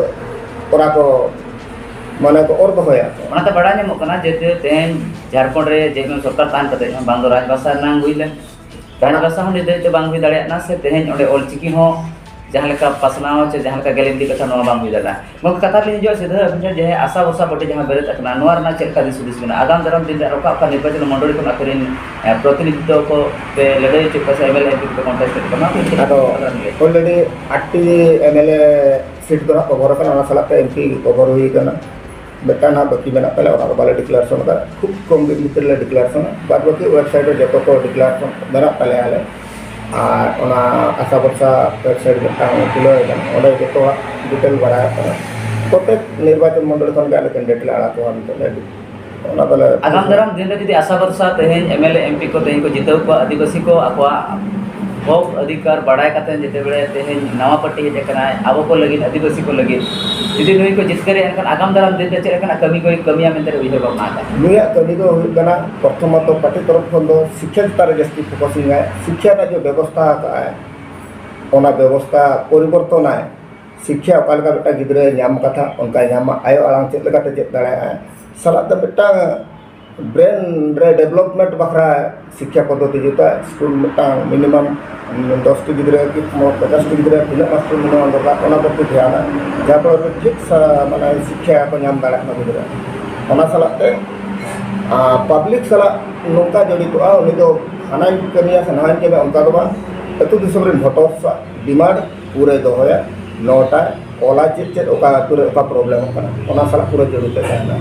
ᱚᱱᱟ ᱠᱚ ᱢᱟᱱᱮ ᱠᱚ ᱚᱨ ᱫᱚᱦᱚᱭᱟ᱾ ᱚᱱᱟᱛᱮ ᱵᱟᱲᱟᱭ ᱧᱟᱢᱚᱜ ᱠᱟᱱᱟ ᱡᱮ ᱛᱮᱦᱮᱧ ᱡᱷᱟᱲᱠᱷᱚᱸᱰ ᱨᱮ ᱡᱮ ᱠᱳᱱᱳ ᱥᱚᱨᱠᱟᱨ ᱛᱟᱦᱮᱱ ᱠᱟᱛᱮ ᱦᱚᱸ ᱵᱟᱝ ᱫᱚ ᱨᱟᱡᱽᱵᱷᱟᱥᱟ ᱨᱮᱱᱟᱝ ᱦᱩᱭ ᱞᱮᱱ, ᱨᱟᱡᱽᱵᱷᱟᱥᱟ ᱦᱚᱸ ᱱᱤᱛ ᱫᱷᱟᱹᱵᱤᱡ ᱛᱮ ᱵᱟᱝ ᱦᱩᱭ ᱫᱟᱲᱮᱭᱟᱜ ᱠᱟᱱᱟ, ᱥᱮ ᱛᱮᱦᱮᱧ ᱚᱸᱰᱮ ᱚᱞᱪᱤᱠᱤ ᱦᱚᱸ ᱡᱟᱦᱟᱸ ᱞᱮᱠᱟ ᱯᱟᱥᱱᱟᱣ ᱪᱮ ᱡᱟᱦᱟᱸ ᱞᱮᱠᱟ ᱜᱮᱞᱮᱱᱛᱤ ᱠᱟᱛᱷᱟ, ᱱᱚᱣᱟ ᱵᱟᱝ ᱦᱩᱭ ᱫᱟᱲᱮᱭᱟᱜᱼᱟ᱾ ᱜᱚᱢᱠᱮ, ᱠᱟᱛᱷᱟ ᱨᱮᱞᱤᱧ ᱦᱤᱡᱩᱜᱼᱟ ᱥᱤᱫᱷᱟᱹ ᱟᱹᱵᱤᱱ ᱴᱷᱮᱱ, ᱡᱮ ᱟᱥᱟ ᱵᱷᱚᱨᱥᱟ ᱯᱟᱹᱴᱤ ᱡᱟᱦᱟᱸ ᱵᱮᱨᱮᱫ ᱟᱠᱟᱱᱟ, ᱱᱚᱣᱟ ᱨᱮᱱᱟᱜ ᱪᱮᱫ ᱞᱮᱠᱟ ᱫᱤᱥ ᱦᱩᱫᱤᱥ ᱢᱮᱱᱟᱜᱼᱟ? ᱟᱜᱟᱢ ᱫᱟᱨᱟᱢ ᱫᱤᱱ ᱨᱮ ᱚᱠᱟ ᱚᱠᱟ ᱱᱤᱨᱵᱟᱪᱚᱱ ᱢᱚᱱᱰᱚᱞᱤ ᱠᱷᱚᱱ ᱟᱯᱮ ᱨᱮᱱ, ᱮ, ᱯᱨᱚᱛᱤᱱᱤᱫᱷᱤᱛᱚ ᱠᱚ ᱯᱮ ᱞᱟᱹᱲᱦᱟᱹᱭ ᱦᱚᱪᱚ ᱠᱚᱣᱟ ᱥᱮ M L A M P ᱠᱚ ᱠᱚᱱᱴᱮᱥᱴ ᱮᱫ ᱠᱚᱣᱟ, ᱱᱚᱣᱟ ᱠᱚ ᱪᱮᱫ ᱟᱫᱚ ᱞᱮᱠᱟ ᱞᱟᱹᱭ? Already ᱟᱴᱴᱤ ᱮᱢ ᱮᱞ ᱮ ᱥᱤᱴ ᱫᱚ ᱦᱟᱸᱜ ᱠᱚᱵᱷᱚᱨ ᱟᱠᱟᱱᱟ, ᱚᱱᱟ ᱥᱟᱞᱟᱜ ᱛᱮ ᱮᱢ ᱯᱤ ᱠᱚᱵᱷᱚᱨ ᱦᱩᱭ ᱟᱠᱟᱱᱟ᱾ ᱢᱤᱫᱴᱟᱝ ᱦᱟᱸᱜ ᱵᱟᱹᱠᱤ ᱢᱮᱱᱟᱜ ᱛᱟᱞᱮᱭᱟ, ᱚᱱᱟ ᱫᱚ ᱵᱟᱞᱮ ᱰᱤᱠᱞᱟᱨᱮᱥᱚᱱ ᱟᱠᱟᱫᱟ, ᱠᱷᱩᱵ ᱠᱚᱢ ᱫᱤᱱ ᱵᱷᱤᱛᱤᱨ ᱞᱮ ᱰᱤᱠᱞᱟᱨᱮᱥᱚᱱᱟ᱾ ᱵᱟᱫ ᱵᱟᱹᱠᱤ ᱳᱭᱮᱵᱽᱥᱟᱭᱤᱴ ᱨᱮ ᱡᱚᱛᱚ ᱠᱚ ᱰᱤᱠᱞᱟᱨᱮᱥᱚᱱ ᱢᱮᱱᱟᱜ ᱛᱟᱞᱮᱭᱟ ᱟᱞᱮ᱾ ᱟᱨ ᱚᱱᱟ ᱟᱥᱟ ᱵᱷᱚᱨᱥᱟ ᱳᱭᱮᱵᱽᱥᱟᱭᱤᱴ ᱢᱤᱫᱴᱟᱝ ᱠᱷᱩᱞᱟᱹᱣ ᱟᱠᱟᱱᱟ, ᱚᱸᱰᱮ ᱡᱚᱛᱚᱣᱟᱜ ᱰᱤᱴᱮᱞ ᱵᱟᱲᱟᱭᱚᱜ ᱠᱟᱱᱟ᱾ ᱯᱨᱚᱛᱮᱠ ᱱᱤᱨᱵᱟᱪᱚᱱ ᱢᱚᱱᱰᱚᱞ ᱠᱷᱚᱱ ᱜᱮ ᱟᱞᱮ ᱠᱮᱱᱰᱤᱰᱮᱴ ᱞᱮ ᱟᱲᱟᱜ ᱠᱚᱣᱟ ᱢᱮᱱᱛᱮ ᱞᱮ, ᱚᱱᱟ ᱫᱚᱞᱮ ᱟᱜᱟᱢ ᱫᱟᱨᱟᱢ ᱫᱤᱱ ᱨᱮ ᱡᱩᱫᱤ ᱟᱥᱟ ᱵᱷᱚᱨᱥᱟ ᱛᱮᱦᱮᱧ M L A, M P ᱠᱚ ᱛᱮᱦᱮᱧ ᱠᱚ ᱡᱤᱛᱟᱹᱣ ᱠᱚᱣᱟ, ᱟᱹᱫᱤᱵᱟᱹᱥᱤ ᱠᱚ ᱟᱠᱚᱣᱟᱜ ᱦᱚᱠ ᱚᱫᱷᱤᱠᱟᱨ ᱵᱟᱲᱟᱭ ᱠᱟᱛᱮ ᱡᱮᱛᱮ ᱵᱮᱲᱮ ᱛᱮᱦᱮᱧ ᱱᱟᱣᱟ ᱯᱟᱹᱴᱤ ᱦᱮᱡ ᱟᱠᱟᱱᱟᱭ ᱟᱵᱚ ᱠᱚ ᱞᱟᱹᱜᱤᱫ, ᱟᱹᱫᱤᱵᱟᱹᱥᱤ ᱠᱚ ᱞᱟᱹᱜᱤᱫ, ᱡᱩᱫᱤ ᱱᱩᱭ ᱠᱚ ᱡᱤᱛᱠᱟᱹᱨᱮ, ᱮᱱᱠᱷᱟᱱ ᱟᱜᱟᱢ ᱫᱟᱨᱟᱢ ᱫᱤᱱ ᱨᱮ ᱪᱮᱫ ᱞᱮᱠᱟᱱᱟᱜ ᱠᱟᱹᱢᱤ ᱠᱚᱭ ᱠᱟᱹᱢᱤᱭᱟ ᱢᱮᱱᱛᱮ ᱩᱭᱦᱟᱹᱨ ᱵᱷᱟᱵᱽᱱᱟ ᱟᱠᱟᱫᱟ? ᱱᱩᱭᱟᱜ ᱠᱟᱹᱢᱤ ᱫᱚ ᱦᱩᱭᱩᱜ ᱠᱟᱱᱟ, ᱯᱨᱚᱛᱷᱚᱢᱚᱛᱚ ᱯᱟᱹᱴᱤ ᱛᱚᱨᱚᱯ ᱠᱷᱚᱱ ᱫᱚ ᱥᱤᱠᱠᱷᱟ ᱪᱮᱛᱟᱱ ᱨᱮ ᱡᱟᱹᱥᱛᱤ ᱯᱷᱳᱠᱟᱥᱤᱝ ᱟᱭ, ᱥᱤᱠᱠᱷᱟ ᱨᱮᱱᱟᱜ ᱡᱮ ᱵᱮᱵᱚᱥᱛᱷᱟ ᱟᱠᱟᱫ ᱟᱭ, ᱚᱱᱟ ᱵᱮᱵᱚᱥᱛᱷᱟ ᱯᱚᱨᱤᱵᱚᱨᱛᱚᱱᱟᱭ᱾ ᱥᱤᱠᱠᱷᱟ ᱚᱠᱟ ᱞᱮᱠᱟ ᱢᱤᱫᱴᱟᱝ ᱜᱤᱫᱽᱨᱟᱹᱭ ᱧᱟᱢ ᱠᱟᱛᱷᱟ, ᱚᱱᱠᱟᱭ ᱧᱟᱢ ᱢᱟ, ᱟᱭᱳ ᱟᱲᱟᱝ ᱪᱮᱫ ᱞᱮᱠᱟᱛᱮ ᱪᱮᱫ ᱫᱟᱲᱮᱭᱟᱜᱼᱟᱭ, ᱥᱟᱞᱟᱜ ᱛᱮ ᱢᱤᱫᱴᱟᱝ ᱵᱨᱮᱱ ᱨᱮ ᱰᱮᱵᱷᱞᱚᱯᱢᱮᱱᱴ ᱵᱟᱠᱷᱨᱟ ᱥᱤᱠᱠᱷᱟ ᱯᱚᱫᱽᱫᱷᱚᱛᱤ ᱡᱩᱛᱟ, ᱥᱠᱩᱞ ᱢᱤᱫᱴᱟᱝ ᱢᱤᱱᱤᱢᱟᱢ ᱫᱚᱥ ᱴᱤ ᱜᱤᱫᱽᱨᱟᱹ ᱠᱤ ᱯᱚᱪᱟᱥ ᱴᱤ ᱜᱤᱫᱽᱨᱟᱹ ᱛᱤᱱᱟᱹᱜ ᱢᱟᱥᱴᱟᱨ ᱢᱤᱱᱤᱢᱟᱢ ᱫᱚᱨᱠᱟᱨ, ᱚᱱᱟ ᱯᱨᱚᱛᱤ ᱫᱷᱮᱭᱟᱱᱟ, ᱡᱟᱦᱟᱸ ᱯᱷᱚᱞᱚ ᱨᱮ ᱴᱷᱤᱠ ᱥᱟ-, ᱢᱟᱱᱮ ᱥᱤᱠᱠᱷᱟ ᱠᱚ ᱧᱟᱢ ᱫᱟᱲᱮᱭᱟᱜ ᱢᱟ ᱜᱤᱫᱽᱨᱟᱹ᱾ ᱚᱱᱟ ᱥᱟᱞᱟᱜ ᱛᱮ ᱯᱟᱵᱽᱞᱤᱠ ᱥᱟᱞᱟᱜ ᱱᱚᱝᱠᱟ ᱡᱚᱲᱤᱛᱚᱜᱼᱟ, ᱩᱱᱤ ᱫᱚ ᱦᱟᱱᱟᱧ ᱠᱟᱹᱢᱤᱭᱟ ᱥᱮ ᱱᱟᱣᱟᱧ ᱠᱟᱹᱢᱤᱭᱟ ᱚᱱᱠᱟ ᱫᱚ ᱵᱟᱝ, ᱟᱹᱛᱩ ᱫᱤᱥᱚᱢ ᱨᱮᱱ ᱵᱷᱳᱴᱟᱨᱥ ᱟᱜ ᱰᱤᱢᱟᱱᱰ ᱯᱩᱨᱟᱹᱭ ᱫᱚᱦᱚᱭᱟ, ᱱᱚᱣᱟᱴᱟᱭ ᱚᱞᱟ ᱪᱮᱫ ᱪᱮᱫ ᱚᱠᱟ ᱟᱹᱛᱩ ᱨᱮ ᱚᱠᱟ ᱯᱨᱚᱵᱞᱮᱢᱚᱜ ᱠᱟᱱᱟ, ᱚᱱᱟ ᱥᱟᱞᱟᱜ ᱯᱩᱨᱟᱹ ᱡᱚᱲᱤᱛ ᱛᱟᱦᱮᱱᱟ᱾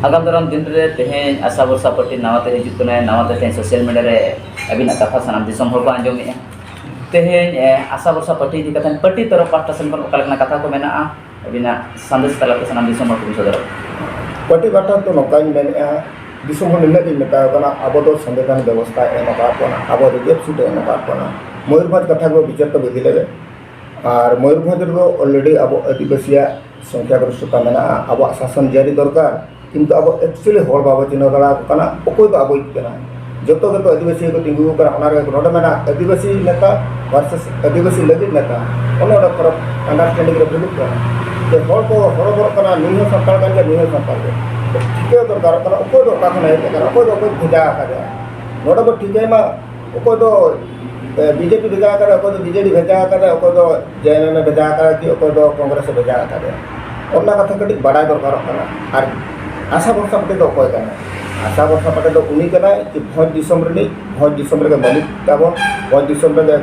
ᱟᱜᱟᱢ ᱫᱟᱨᱟᱢ ᱫᱤᱱ ᱨᱮ ᱛᱮᱦᱮᱧ ᱟᱥᱟ ᱵᱷᱚᱨᱥᱟ ᱯᱟᱹᱴᱤ ᱱᱟᱣᱟ ᱛᱮ ᱦᱤᱡᱩᱜ ᱠᱟᱱᱟᱭ, ᱱᱟᱣᱟ ᱛᱮ ᱛᱮᱦᱮᱧ ᱥᱳᱥᱟᱞ ᱢᱤᱰᱤᱭᱟ ᱨᱮ ᱟᱹᱵᱤᱱᱟᱜ ᱠᱟᱛᱷᱟ ᱥᱟᱱᱟᱢ ᱫᱤᱥᱚᱢ ᱦᱚᱲ ᱠᱚ ᱟᱸᱡᱚᱢᱮᱫᱼᱟ᱾ ᱛᱮᱦᱮᱧ, ᱮ, ᱟᱥᱟ ᱵᱷᱚᱨᱥᱟ ᱯᱟᱹᱴᱤ ᱤᱫᱤ ᱠᱟᱛᱮ ᱯᱟᱹᱴᱤ ᱛᱚᱨᱚᱯ ᱯᱟᱦᱴᱟ ᱥᱮᱱ ᱠᱷᱚᱱ ᱚᱠᱟ ᱞᱮᱠᱟᱱᱟᱜ ᱠᱟᱛᱷᱟ ᱠᱚ ᱢᱮᱱᱟᱜᱼᱟ, ᱟᱹᱵᱤᱱᱟᱜ ᱥᱟᱸᱫᱮᱥ ᱛᱟᱞᱟᱛᱮ ᱥᱟᱱᱟᱢ ᱫᱤᱥᱚᱢ ᱦᱚᱲ ᱠᱚᱵᱤᱱ ᱥᱚᱫᱚᱨᱟ᱾ ᱯᱟᱹᱴᱤ ᱯᱟᱦᱴᱟ ᱫᱚ ᱱᱚᱝᱠᱟᱧ ᱢᱮᱱᱮᱫᱼᱟ, ᱫᱤᱥᱚᱢ ᱦᱚᱲ ᱱᱤᱱᱟᱹᱜ ᱜᱤᱧ ᱢᱮᱛᱟ ᱠᱚ ᱠᱟᱱᱟ, ᱟᱵᱚ ᱫᱚ ᱥᱚᱝᱵᱤᱫᱷᱟᱱ ᱵᱮᱵᱚᱥᱛᱷᱟ ᱮᱢ ᱟᱠᱟᱫ ᱵᱚᱱᱟ, ᱟᱵᱚ ᱨᱤᱡᱟᱹᱵᱷ ᱥᱤᱴ ᱮ ᱮᱢ ᱟᱠᱟᱫ ᱵᱚᱱᱟ᱾ ᱢᱚᱭᱩᱨᱵᱷᱚᱸᱡᱽ ᱠᱟᱛᱷᱟ ᱠᱚ ᱵᱤᱪᱟᱹᱨ ᱛᱟᱵᱚ ᱤᱫᱤ ᱞᱮᱜᱮ᱾ ᱟᱨ ᱢᱚᱭᱩᱨᱵᱷᱚᱸᱡᱽ ᱨᱮᱫᱚ already ᱟᱵᱚ ᱟᱹᱫᱤᱵᱟᱹᱥᱤᱭᱟᱜ ᱥᱚᱝᱠᱷᱟ ᱜᱚᱨᱤᱥᱴᱷᱚᱛᱟ ᱢᱮᱱᱟᱜᱼᱟ, ᱟᱵᱚᱣᱟᱜ ᱥᱟᱥᱚᱱ ᱡᱟᱹᱨᱤ ᱫᱚᱨᱠᱟᱨ, ᱠᱤᱱᱛᱩ ᱟᱵᱚ actually ᱦᱚᱲ ᱵᱟᱵᱚ ᱪᱤᱱᱦᱟᱹᱣ ᱫᱟᱲᱮ ᱟᱠᱚ ᱠᱟᱱᱟ, ᱚᱠᱚᱭ ᱫᱚ ᱟᱵᱚᱭᱤᱡ ᱠᱟᱱᱟ᱾ ᱡᱚᱛᱚ ᱜᱮᱛᱚ ᱟᱹᱫᱤᱵᱟᱹᱥᱤ ᱠᱚ ᱛᱤᱸᱜᱩ ᱟᱠᱟᱱᱟ, ᱚᱱᱟ ᱨᱮ ᱱᱚᱰᱮ ᱢᱮᱱᱟᱜᱼᱟ ᱟᱹᱫᱤᱵᱟᱹᱥᱤ ᱱᱮᱛᱟ versus ᱟᱹᱫᱤᱵᱟᱹᱥᱤ ᱞᱟᱹᱜᱤᱫ ᱱᱮᱛᱟ, ᱚᱱᱮ ᱚᱸᱰᱮ ᱯᱷᱟᱨᱟᱠ understanding ᱨᱮ ᱵᱷᱩᱞᱩᱜ ᱠᱟᱱᱟ᱾ ᱡᱮ ᱦᱚᱲ ᱠᱚ ᱦᱚᱨᱚᱵᱚᱨᱚᱜ ᱠᱟᱱᱟ, ᱱᱩᱭ ᱦᱚᱸ ᱥᱟᱱᱛᱟᱲ ᱠᱟᱱ ᱜᱮᱭᱟ, ᱱᱩᱭ ᱦᱚᱸ ᱥᱟᱱᱛᱟᱲ ᱜᱮ᱾ ᱴᱷᱤᱠᱟᱹ ᱫᱚᱨᱠᱟᱨᱚᱜ ᱠᱟᱱᱟ, ᱚᱠᱚᱭ ᱫᱚ ᱚᱠᱟ ᱠᱷᱚᱱᱮ ᱦᱮᱡ ᱟᱠᱟᱱᱟ, ᱚᱠᱚᱭ ᱫᱚ ᱚᱠᱚᱭ ᱵᱷᱮᱡᱟ ᱟᱠᱟᱫᱮᱭᱟ᱾ ᱱᱚᱰᱮ ᱵᱚ ᱴᱷᱤᱠᱟᱹᱭ ᱢᱟ, ᱚᱠᱚᱭ ᱫᱚ, ᱮ, ᱵᱤᱡᱮᱯᱤ ᱵᱷᱮᱡᱟ ᱟᱠᱟᱫᱟ, ᱚᱠᱚᱭ ᱫᱚ ᱵᱤᱡᱮᱰᱤ ᱵᱷᱮᱡᱟ ᱟᱠᱟᱫᱟ, ᱚᱠᱚᱭ ᱫᱚ ᱡᱮ ᱮᱢ ᱮᱢ ᱮ ᱵᱷᱮᱡᱟ ᱟᱠᱟᱫᱟ, ᱠᱤ ᱚᱠᱚᱭ ᱫᱚ ᱠᱚᱝᱜᱨᱮᱥ ᱮ ᱵᱷᱮᱡᱟ ᱟᱠᱟᱫᱟ᱾ ᱚᱱᱟ ᱠᱟᱛᱷᱟ ᱠᱟᱹᱴᱤᱡ ᱵᱟᱰᱟᱭ ᱫᱚᱨᱠᱟᱨᱚᱜ ᱠᱟᱱᱟ᱾ ᱟᱨ ᱟᱥᱟ ᱵᱷᱚᱨᱥᱟ ᱯᱟᱹᱴᱤ ᱫᱚ ᱚᱠᱚᱭ ᱠᱟᱱᱟᱭ? ᱟᱥᱟ ᱵᱷᱚᱨᱥᱟ ᱯᱟᱹᱴᱤ ᱫᱚ ᱩᱱᱤ ᱠᱟᱱᱟᱭ ᱡᱮ ᱵᱷᱚᱸᱡᱽ ᱫᱤᱥᱚᱢ ᱨᱤᱱᱤᱡ, ᱵᱷᱚᱸᱡᱽ ᱫᱤᱥᱚᱢ ᱨᱮᱜᱮ ᱢᱟᱹᱞᱤᱠ ᱛᱟᱵᱚᱱ, ᱵᱷᱚᱸᱡᱽ ᱫᱤᱥᱚᱢ ᱨᱮᱜᱮ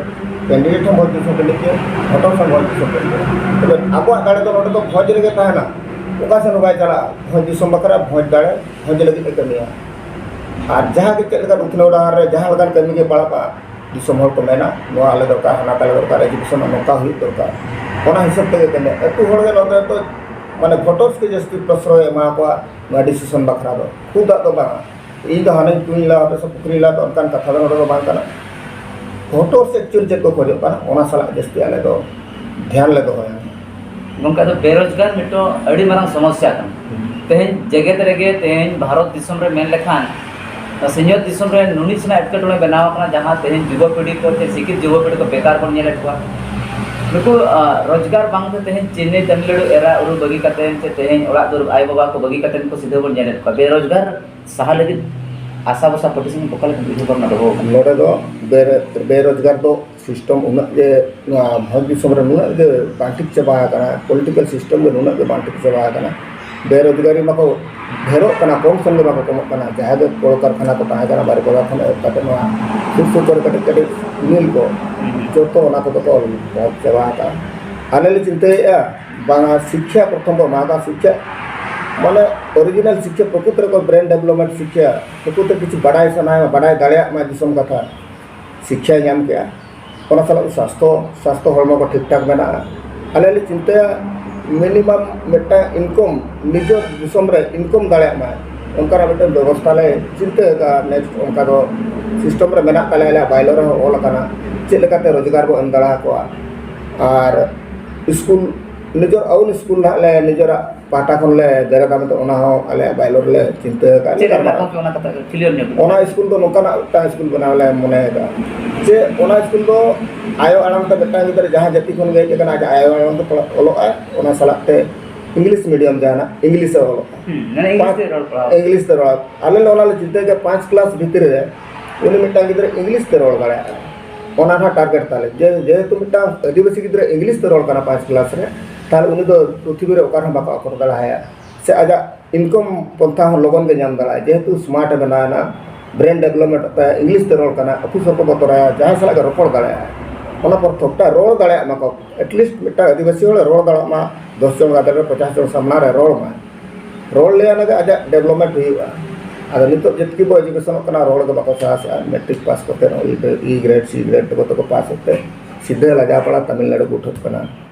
candidate ᱦᱚᱸ ᱵᱷᱚᱸᱡᱽ ᱫᱤᱥᱚᱢ ᱨᱤᱱᱤᱡ ᱜᱮ, ᱵᱷᱳᱴᱟᱨ ᱦᱚᱸ ᱵᱷᱚᱸᱡᱽ ᱫᱤᱥᱚᱢ ᱨᱤᱱᱤᱡ ᱜᱮ᱾ ᱛᱚᱵᱮ ᱟᱵᱚᱣᱟᱜ ᱫᱟᱲᱮ ᱫᱚ ᱱᱚᱰᱮ ᱫᱚ ᱵᱷᱚᱸᱡᱽ ᱨᱮᱜᱮ ᱛᱟᱦᱮᱱᱟ, ᱚᱠᱟ ᱥᱮᱫ ᱦᱚᱸ ᱵᱟᱭ ᱪᱟᱞᱟᱜᱼᱟ᱾ ᱵᱷᱚᱸᱡᱽ ᱫᱤᱥᱚᱢ ᱵᱟᱠᱷᱨᱟ, ᱵᱷᱚᱸᱡᱽ ᱫᱟᱲᱮ, ᱵᱷᱚᱸᱡᱽ ᱞᱟᱹᱜᱤᱫ ᱮ ᱠᱟᱹᱢᱤᱭᱟ᱾ ᱟᱨ ᱡᱟᱦᱟᱸ ᱜᱮ ᱪᱮᱫ ᱞᱮᱠᱟᱱ ᱩᱛᱱᱟᱹᱣ ᱰᱟᱦᱟᱨ ᱨᱮ ᱡᱟᱦᱟᱸ ᱞᱮᱠᱟᱱ ᱠᱟᱹᱢᱤ ᱜᱮ ᱯᱟᱲᱟᱜᱼᱟ, ᱫᱤᱥᱚᱢ ᱦᱚᱲ ᱠᱚ ᱢᱮᱱᱟ, "ᱱᱚᱣᱟ ᱟᱞᱮ ᱫᱚᱨᱠᱟᱨ, ᱦᱟᱱᱟ ᱛᱟᱞᱮ ᱫᱚᱨᱠᱟᱨ, education ᱱᱚᱝᱠᱟ ᱦᱩᱭᱩᱜ ᱫᱚᱨᱠᱟᱨ", ᱚᱱᱟ ᱦᱤᱥᱟᱹᱵ ᱛᱮᱜᱮ ᱠᱟᱹᱢᱤ᱾ ᱟᱹᱛᱩ ᱦᱚᱲ ᱜᱮ ᱱᱚᱛᱮ ᱫᱚ ᱢᱟᱱᱮ voters ᱜᱮ ᱡᱟᱹᱥᱛᱤ ᱯᱨᱚᱥᱨᱚᱭ ᱮᱢᱟ ᱠᱚᱣᱟ ᱱᱚᱣᱟ decision ᱵᱟᱠᱷᱨᱟ ᱫᱚ, ᱠᱷᱩᱫᱟᱜ ᱫᱚ ᱵᱟᱝ, "ᱤᱧ ᱫᱚ ᱦᱟᱱᱟᱧ ᱠᱩᱧ ᱞᱟ, ᱟᱯᱮ ᱥᱮᱫ ᱯᱩᱠᱷᱨᱤ ᱞᱟ", ᱫᱚ ᱚᱱᱠᱟᱱ ᱠᱟᱛᱷᱟ ᱫᱚ ᱱᱚᱰᱮ ᱫᱚ ᱵᱟᱝ ᱠᱟᱱᱟ᱾ Voters actually ᱪᱮᱫ ᱠᱚ ᱠᱷᱚᱡᱚᱜ ᱠᱟᱱᱟ, ᱚᱱᱟ ᱥᱟᱞᱟᱜ ᱡᱟᱹᱥᱛᱤ ᱟᱞᱮ ᱫᱚ ᱫᱷᱮᱭᱟᱱ ᱞᱮ ᱫᱚᱦᱚᱭᱟ᱾ ᱜᱚᱢᱠᱮ, ᱟᱫᱚ ᱵᱮᱨᱳᱡᱽᱜᱟᱨ ᱢᱤᱫᱴᱟᱝ ᱟᱹᱰᱤ ᱢᱟᱨᱟᱝ ᱥᱚᱢᱚᱥᱥᱟ ᱠᱟᱱᱟ᱾ ᱛᱮᱦᱮᱧ ᱡᱮᱜᱮᱛ ᱨᱮᱜᱮ, ᱛᱮᱦᱮᱧ ᱵᱷᱟᱨᱚᱛ ᱫᱤᱥᱚᱢ ᱨᱮ ᱢᱮᱱ ᱞᱮᱠᱷᱟᱱ, ᱥᱤᱧᱚᱛ ᱫᱤᱥᱚᱢ ᱨᱮ ᱱᱩᱱᱤ ᱥᱮᱱᱟᱜ ᱮᱴᱠᱮᱴᱚᱬᱮ ᱵᱮᱱᱟᱣ ᱟᱠᱟᱱᱟ, ᱡᱟᱦᱟᱸ ᱛᱮᱦᱮᱧ ᱡᱩᱵᱚ ᱯᱤᱲᱦᱤ ᱠᱚ ᱥᱮ ᱥᱤᱠᱠᱷᱤᱛ ᱡᱩᱵᱚ ᱯᱤᱲᱦᱤ ᱠᱚ ᱵᱮᱠᱟᱨ ᱵᱚᱱ ᱧᱮᱞᱮᱫ ᱠᱚᱣᱟ᱾ ᱱᱩᱠᱩ, ᱟ, ᱨᱳᱡᱽᱜᱟᱨ ᱵᱟᱝᱛᱮ ᱛᱮᱦᱮᱧ ᱪᱮᱱᱱᱟᱭ, ᱛᱟᱢᱤᱞᱱᱟᱲᱩ ᱮᱨᱟ ᱩᱨᱩ ᱵᱟᱹᱜᱤ ᱠᱟᱛᱮ ᱥᱮ ᱛᱮᱦᱮᱧ ᱚᱲᱟᱜ ᱫᱩᱣᱟᱹᱨ ᱟᱭᱳ ᱵᱟᱵᱟ ᱠᱚ ᱵᱟᱹᱜᱤ ᱠᱟᱛᱮ ᱱᱩᱠᱩ ᱥᱤᱫᱷᱟᱹ ᱵᱚᱱ ᱧᱮᱞᱮᱫ ᱠᱚᱣᱟ᱾ ᱵᱮᱨᱳᱡᱽᱜᱟᱨ ᱥᱟᱦᱟ ᱞᱟᱹᱜᱤᱫ ᱟᱥᱟ ᱵᱷᱚᱨᱥᱟ ᱯᱟᱹᱴᱤ ᱥᱮᱱ ᱚᱠᱟ ᱞᱮᱠᱟ ᱩᱭᱦᱟᱹᱨ ᱵᱷᱟᱵᱽᱱᱟ ᱫᱚᱦᱚ ᱟᱠᱟᱱᱟ? ᱱᱚᱰᱮ ᱫᱚ ᱵᱮᱨ-, ᱵᱮᱨᱳᱡᱽᱜᱟᱨ ᱫᱚ system ᱩᱱᱟᱹᱜ ᱜᱮ ᱱᱚᱣᱟ ᱵᱷᱟᱨᱚᱛ ᱫᱤᱥᱚᱢ ᱨᱮ ᱱᱩᱱᱟᱹᱜ ᱜᱮ ᱵᱟᱝ ᱴᱷᱤᱠ ᱪᱟᱵᱟ ᱟᱠᱟᱱᱟ, political system ᱜᱮ ᱱᱩᱱᱟᱹᱜ ᱜᱮ ᱵᱟᱝ ᱴᱷᱤᱠ ᱪᱟᱵᱟ ᱟᱠᱟᱱᱟ᱾ ᱵᱮᱨᱳᱡᱽᱜᱟᱨᱤ ᱢᱟᱠᱚ ᱰᱷᱮᱨᱚᱜ ᱠᱟᱱᱟ, ᱠᱚᱢ ᱥᱮᱱ ᱜᱮ ᱵᱟᱠᱚ ᱠᱚᱢᱚᱜ ᱠᱟᱱᱟ᱾ ᱡᱟᱦᱟᱸ ᱜᱮ ᱠᱚᱞᱠᱟᱨᱠᱷᱟᱱᱟ ᱠᱚ ᱛᱟᱦᱮᱸ ᱠᱟᱱᱟ, ᱵᱟᱨᱤᱯᱟᱫᱟ ᱠᱷᱚᱱ ᱮᱦᱚᱵ ᱠᱟᱛᱮ ᱱᱚᱣᱟ ᱥᱩᱨ ᱥᱩᱯᱩᱨ ᱠᱟᱹᱴᱤᱡ ᱠᱟᱹᱴᱤᱡ ᱢᱤᱞ ᱠᱚ, ᱡᱚᱛᱚ ᱚᱱᱟ ᱠᱚᱫᱚ ᱠᱚ ᱵᱚᱱᱫ ᱪᱟᱵᱟ ᱟᱠᱟᱫᱼᱟ᱾ ᱟᱞᱮ ᱞᱮ ᱪᱤᱱᱛᱟᱹᱭᱮᱫᱼᱟ, ᱵᱟᱝᱟ, ᱥᱤᱠᱠᱷᱟ ᱯᱨᱚᱛᱷᱚᱢ ᱵᱚ ᱮᱢᱟ ᱠᱚᱣᱟ, ᱥᱤᱠᱠᱷᱟ ᱢᱟᱱᱮ original ᱥᱤᱠᱠᱷᱟ, ᱯᱨᱚᱠᱨᱤᱛ ᱨᱮᱠᱚ brain development ᱥᱤᱠᱠᱷᱟ, ᱯᱨᱚᱠᱨᱤᱛ ᱨᱮ ᱠᱤᱪᱷᱩ ᱵᱟᱰᱟᱭ ᱥᱟᱱᱟᱭᱟ, ᱵᱟᱰᱟᱭ ᱫᱟᱲᱮᱭᱟᱜ ᱢᱟ ᱫᱤᱥᱚᱢ ᱠᱟᱛᱷᱟ, ᱥᱤᱠᱠᱷᱟᱭ ᱧᱟᱢ ᱠᱮᱜᱼᱟ᱾ ᱚᱱᱟ ᱥᱟᱞᱟᱜ ᱥᱟᱥᱛᱷᱚ, ᱥᱟᱥᱛᱷᱚ ᱦᱚᱲᱢᱚ ᱠᱚ ᱴᱷᱤᱠ ᱴᱷᱟᱠ ᱢᱮᱱᱟᱜᱼᱟ᱾ ᱟᱞᱮ ᱞᱮ ᱪᱤᱱᱛᱟᱹᱭᱟ minimum ᱢᱤᱫᱴᱟᱝ income ᱱᱤᱡᱮᱨ ᱫᱤᱥᱚᱢ ᱨᱮ income ᱫᱟᱲᱮᱭᱟᱜ ᱢᱟᱭ, ᱚᱱᱠᱟᱱᱟᱜ ᱢᱤᱫᱴᱟᱝ ᱵᱮᱵᱚᱥᱛᱷᱟ ᱞᱮ ᱪᱤᱱᱛᱟᱹ ᱟᱠᱟᱫᱼᱟ᱾ Next ᱚᱱᱠᱟ ᱫᱚ system ᱨᱮ ᱢᱮᱱᱟᱜ ᱛᱟᱞᱮᱭᱟ, ᱟᱞᱮᱭᱟᱜ bylaw ᱨᱮᱦᱚᱸ ᱚᱞ ᱟᱠᱟᱱᱟ ᱪᱮᱫ ᱞᱮᱠᱟᱛᱮ ᱨᱳᱡᱽᱜᱟᱨ ᱵᱚ ᱮᱢ ᱫᱟᱲᱮ ᱟᱠᱚᱣᱟ᱾ ᱟᱨ ᱥᱠᱩᱞ, ᱱᱤᱡᱮᱨ own ᱥᱠᱩᱞ ᱱᱟᱦᱟᱜ ᱞᱮ ᱱᱤᱡᱮᱨᱟᱜ ᱯᱟᱦᱴᱟ ᱠᱷᱚᱱ ᱞᱮ ᱵᱮᱨᱮᱫᱟ ᱢᱮᱱᱛᱮ, ᱚᱱᱟ ᱦᱚᱸ ᱟᱞᱮᱭᱟᱜ bylaw ᱨᱮᱞᱮ ᱪᱤᱱᱛᱟᱹ ᱟᱠᱟᱫᱼᱟ᱾ ᱪᱮᱫ ᱞᱮᱠᱟ ᱜᱚᱢᱠᱮ, ᱚᱱᱟ ᱠᱟᱛᱷᱟ ᱠᱞᱤᱭᱟᱨ ᱧᱚᱜ ᱵᱤᱱ? ᱚᱱᱟ ᱥᱠᱩᱞ ᱫᱚ ᱱᱚᱝᱠᱟᱱᱟᱜ ᱢᱤᱫᱴᱟᱝ ᱥᱠᱩᱞ ᱵᱮᱱᱟᱣ ᱞᱮ ᱢᱚᱱᱮ ᱟᱠᱟᱫᱼᱟ ᱡᱮ ᱚᱱᱟ ᱥᱠᱩᱞ ᱫᱚ ᱟᱭᱳ ᱟᱲᱟᱝ ᱛᱮ ᱢᱤᱫᱴᱟᱝ ᱜᱤᱫᱽᱨᱟᱹ ᱡᱟᱦᱟᱸ ᱡᱟᱹᱛᱤ ᱠᱷᱚᱱ ᱜᱮ ᱦᱮᱡ ᱟᱠᱟᱱᱟ, ᱟᱡᱟᱜ ᱟᱭᱳ ᱟᱲᱟᱝ ᱛᱮ ᱚᱞᱚᱜ ᱟᱭ, ᱚᱱᱟ ᱥᱟᱞᱟᱜ ᱛᱮ ᱤᱝᱞᱤᱥ ᱢᱤᱰᱤᱭᱟᱢ ᱡᱟᱦᱟᱱᱟᱜ ᱤᱝᱞᱤᱥ ᱮ ᱚᱞᱚᱜᱼᱟ᱾ ᱦᱩᱸ, ᱢᱟᱱᱮ ᱤᱝᱞᱤᱥ ᱛᱮ ᱨᱚᱲ ᱯᱟᱲᱦᱟᱣ᱾ ᱤᱝᱞᱤᱥ ᱛᱮ ᱨᱚᱲ᱾ ᱟᱞᱮ ᱞᱮ ᱚᱱᱟ ᱞᱮ ᱪᱤᱱᱛᱟᱹᱭ ᱜᱮᱭᱟ, ᱯᱟᱸᱪ ᱠᱞᱟᱥ ᱵᱷᱤᱛᱨᱤ ᱨᱮ ᱩᱱᱤ ᱢᱤᱫᱴᱟᱝ ᱜᱤᱫᱽᱨᱟᱹ ᱤᱝᱞᱤᱥ ᱛᱮ ᱨᱚᱲ ᱫᱟᱲᱮᱭᱟᱜᱼᱟ᱾ ᱚᱱᱟ ᱨᱮᱱᱟᱜ ᱴᱟᱨᱜᱮᱴ ᱛᱟᱞᱮ, ᱡᱮ ᱡᱮᱦᱮᱛᱩ ᱢᱤᱫᱴᱟᱝ ᱟᱹᱫᱤᱵᱟᱹᱥᱤ ᱜᱤᱫᱽᱨᱟᱹ ᱤᱝᱞᱤᱥ ᱛᱮ ᱨᱚᱲ ᱠᱟᱱᱟ ᱯᱟᱸᱪ ᱠᱞᱟᱥ ᱨᱮ, ᱛᱟᱦᱚᱞᱮ ᱩᱱᱤ ᱫᱚ ᱯᱨᱤᱛᱷᱤᱵᱤ ᱨᱮ ᱚᱠᱟ ᱨᱮᱦᱚᱸ ᱵᱟᱠᱚ ᱟᱠᱷᱚᱨ ᱫᱟᱲᱮ ᱟᱭᱟ, ᱥᱮ ᱟᱡᱟᱜ ᱤᱱᱠᱟᱢ ᱯᱚᱱᱛᱷᱟ ᱦᱚᱸ ᱞᱚᱜᱚᱱ ᱜᱮ ᱧᱟᱢ ᱫᱟᱲᱮᱭᱟᱜᱼᱟ᱾ ᱡᱮᱦᱮᱛᱩ ᱥᱢᱟᱨᱴ ᱮ ᱵᱮᱱᱟᱣ ᱮᱱᱟ, ᱵᱨᱮᱱ ᱰᱮᱵᱷᱞᱚᱯᱢᱮᱱᱴ ᱛᱟᱭ, ᱤᱝᱞᱤᱥ ᱛᱮ ᱨᱚᱲ ᱠᱟᱱᱟ, ᱚᱯᱷᱤᱥ ᱦᱚᱲ ᱠᱚ ᱵᱚᱛᱚᱨᱟᱭᱟ, ᱡᱟᱦᱟᱸᱭ ᱥᱟᱞᱟᱜ ᱜᱮ ᱨᱚᱯᱚᱲ ᱫᱟᱲᱮᱭᱟᱜᱼᱟᱭ᱾ ᱚᱱᱟ ᱯᱚᱨ ᱛᱷᱚᱠᱴᱟ ᱨᱚᱲ ᱫᱟᱲᱮᱭᱟᱜ ᱢᱟᱠᱚ, ᱮᱴᱞᱤᱥᱴ ᱢᱤᱫᱴᱟᱝ ᱟᱹᱫᱤᱵᱟᱹᱥᱤ ᱦᱚᱲ ᱨᱚᱲ ᱫᱟᱲᱮᱭᱟᱜ ᱢᱟ, ᱫᱚᱥ ᱡᱚᱱ ᱜᱟᱫᱮᱞ ᱨᱮ ᱯᱚᱪᱟᱥ ᱡᱚᱱ ᱥᱟᱢᱱᱟ ᱨᱮ ᱨᱚᱲ ᱢᱟᱭ᱾ ᱨᱚᱲ ᱞᱮᱭᱟ ᱚᱱᱟᱜᱮ ᱟᱡᱟᱜ ᱰᱮᱵᱷᱞᱚᱯᱢᱮᱱᱴ ᱦᱩᱭᱩᱜᱼᱟ᱾ ᱟᱫᱚ ᱱᱤᱛᱚᱜ ᱡᱚᱛᱚ ᱠᱚ ᱮᱡᱩᱠᱮᱥᱚᱱᱚᱜ ᱠᱟᱱᱟ, ᱨᱚᱲ ᱜᱮ ᱵᱟᱠᱚ ᱥᱟᱦᱟ ᱥᱮᱫᱼᱟ᱾ ᱢᱮᱴᱨᱤᱠ ᱯᱟᱥ ᱠᱟᱛᱮ ᱱᱚᱜᱼᱚᱭ ᱤ ᱜᱨᱮᱰ, ᱥᱤ ᱜᱨᱮᱰ ᱛᱮᱠᱚ ᱛᱮᱠᱚ ᱯᱟᱥ ᱮᱫ ᱛᱮ ᱥᱤᱫᱷᱟᱹ ᱞᱟᱡᱟᱯᱟᱲᱟ ᱛᱟᱢᱤᱞᱱᱟᱲᱩ ᱠᱚ ᱩᱴᱷᱟᱹᱜ ᱠᱟᱱᱟ᱾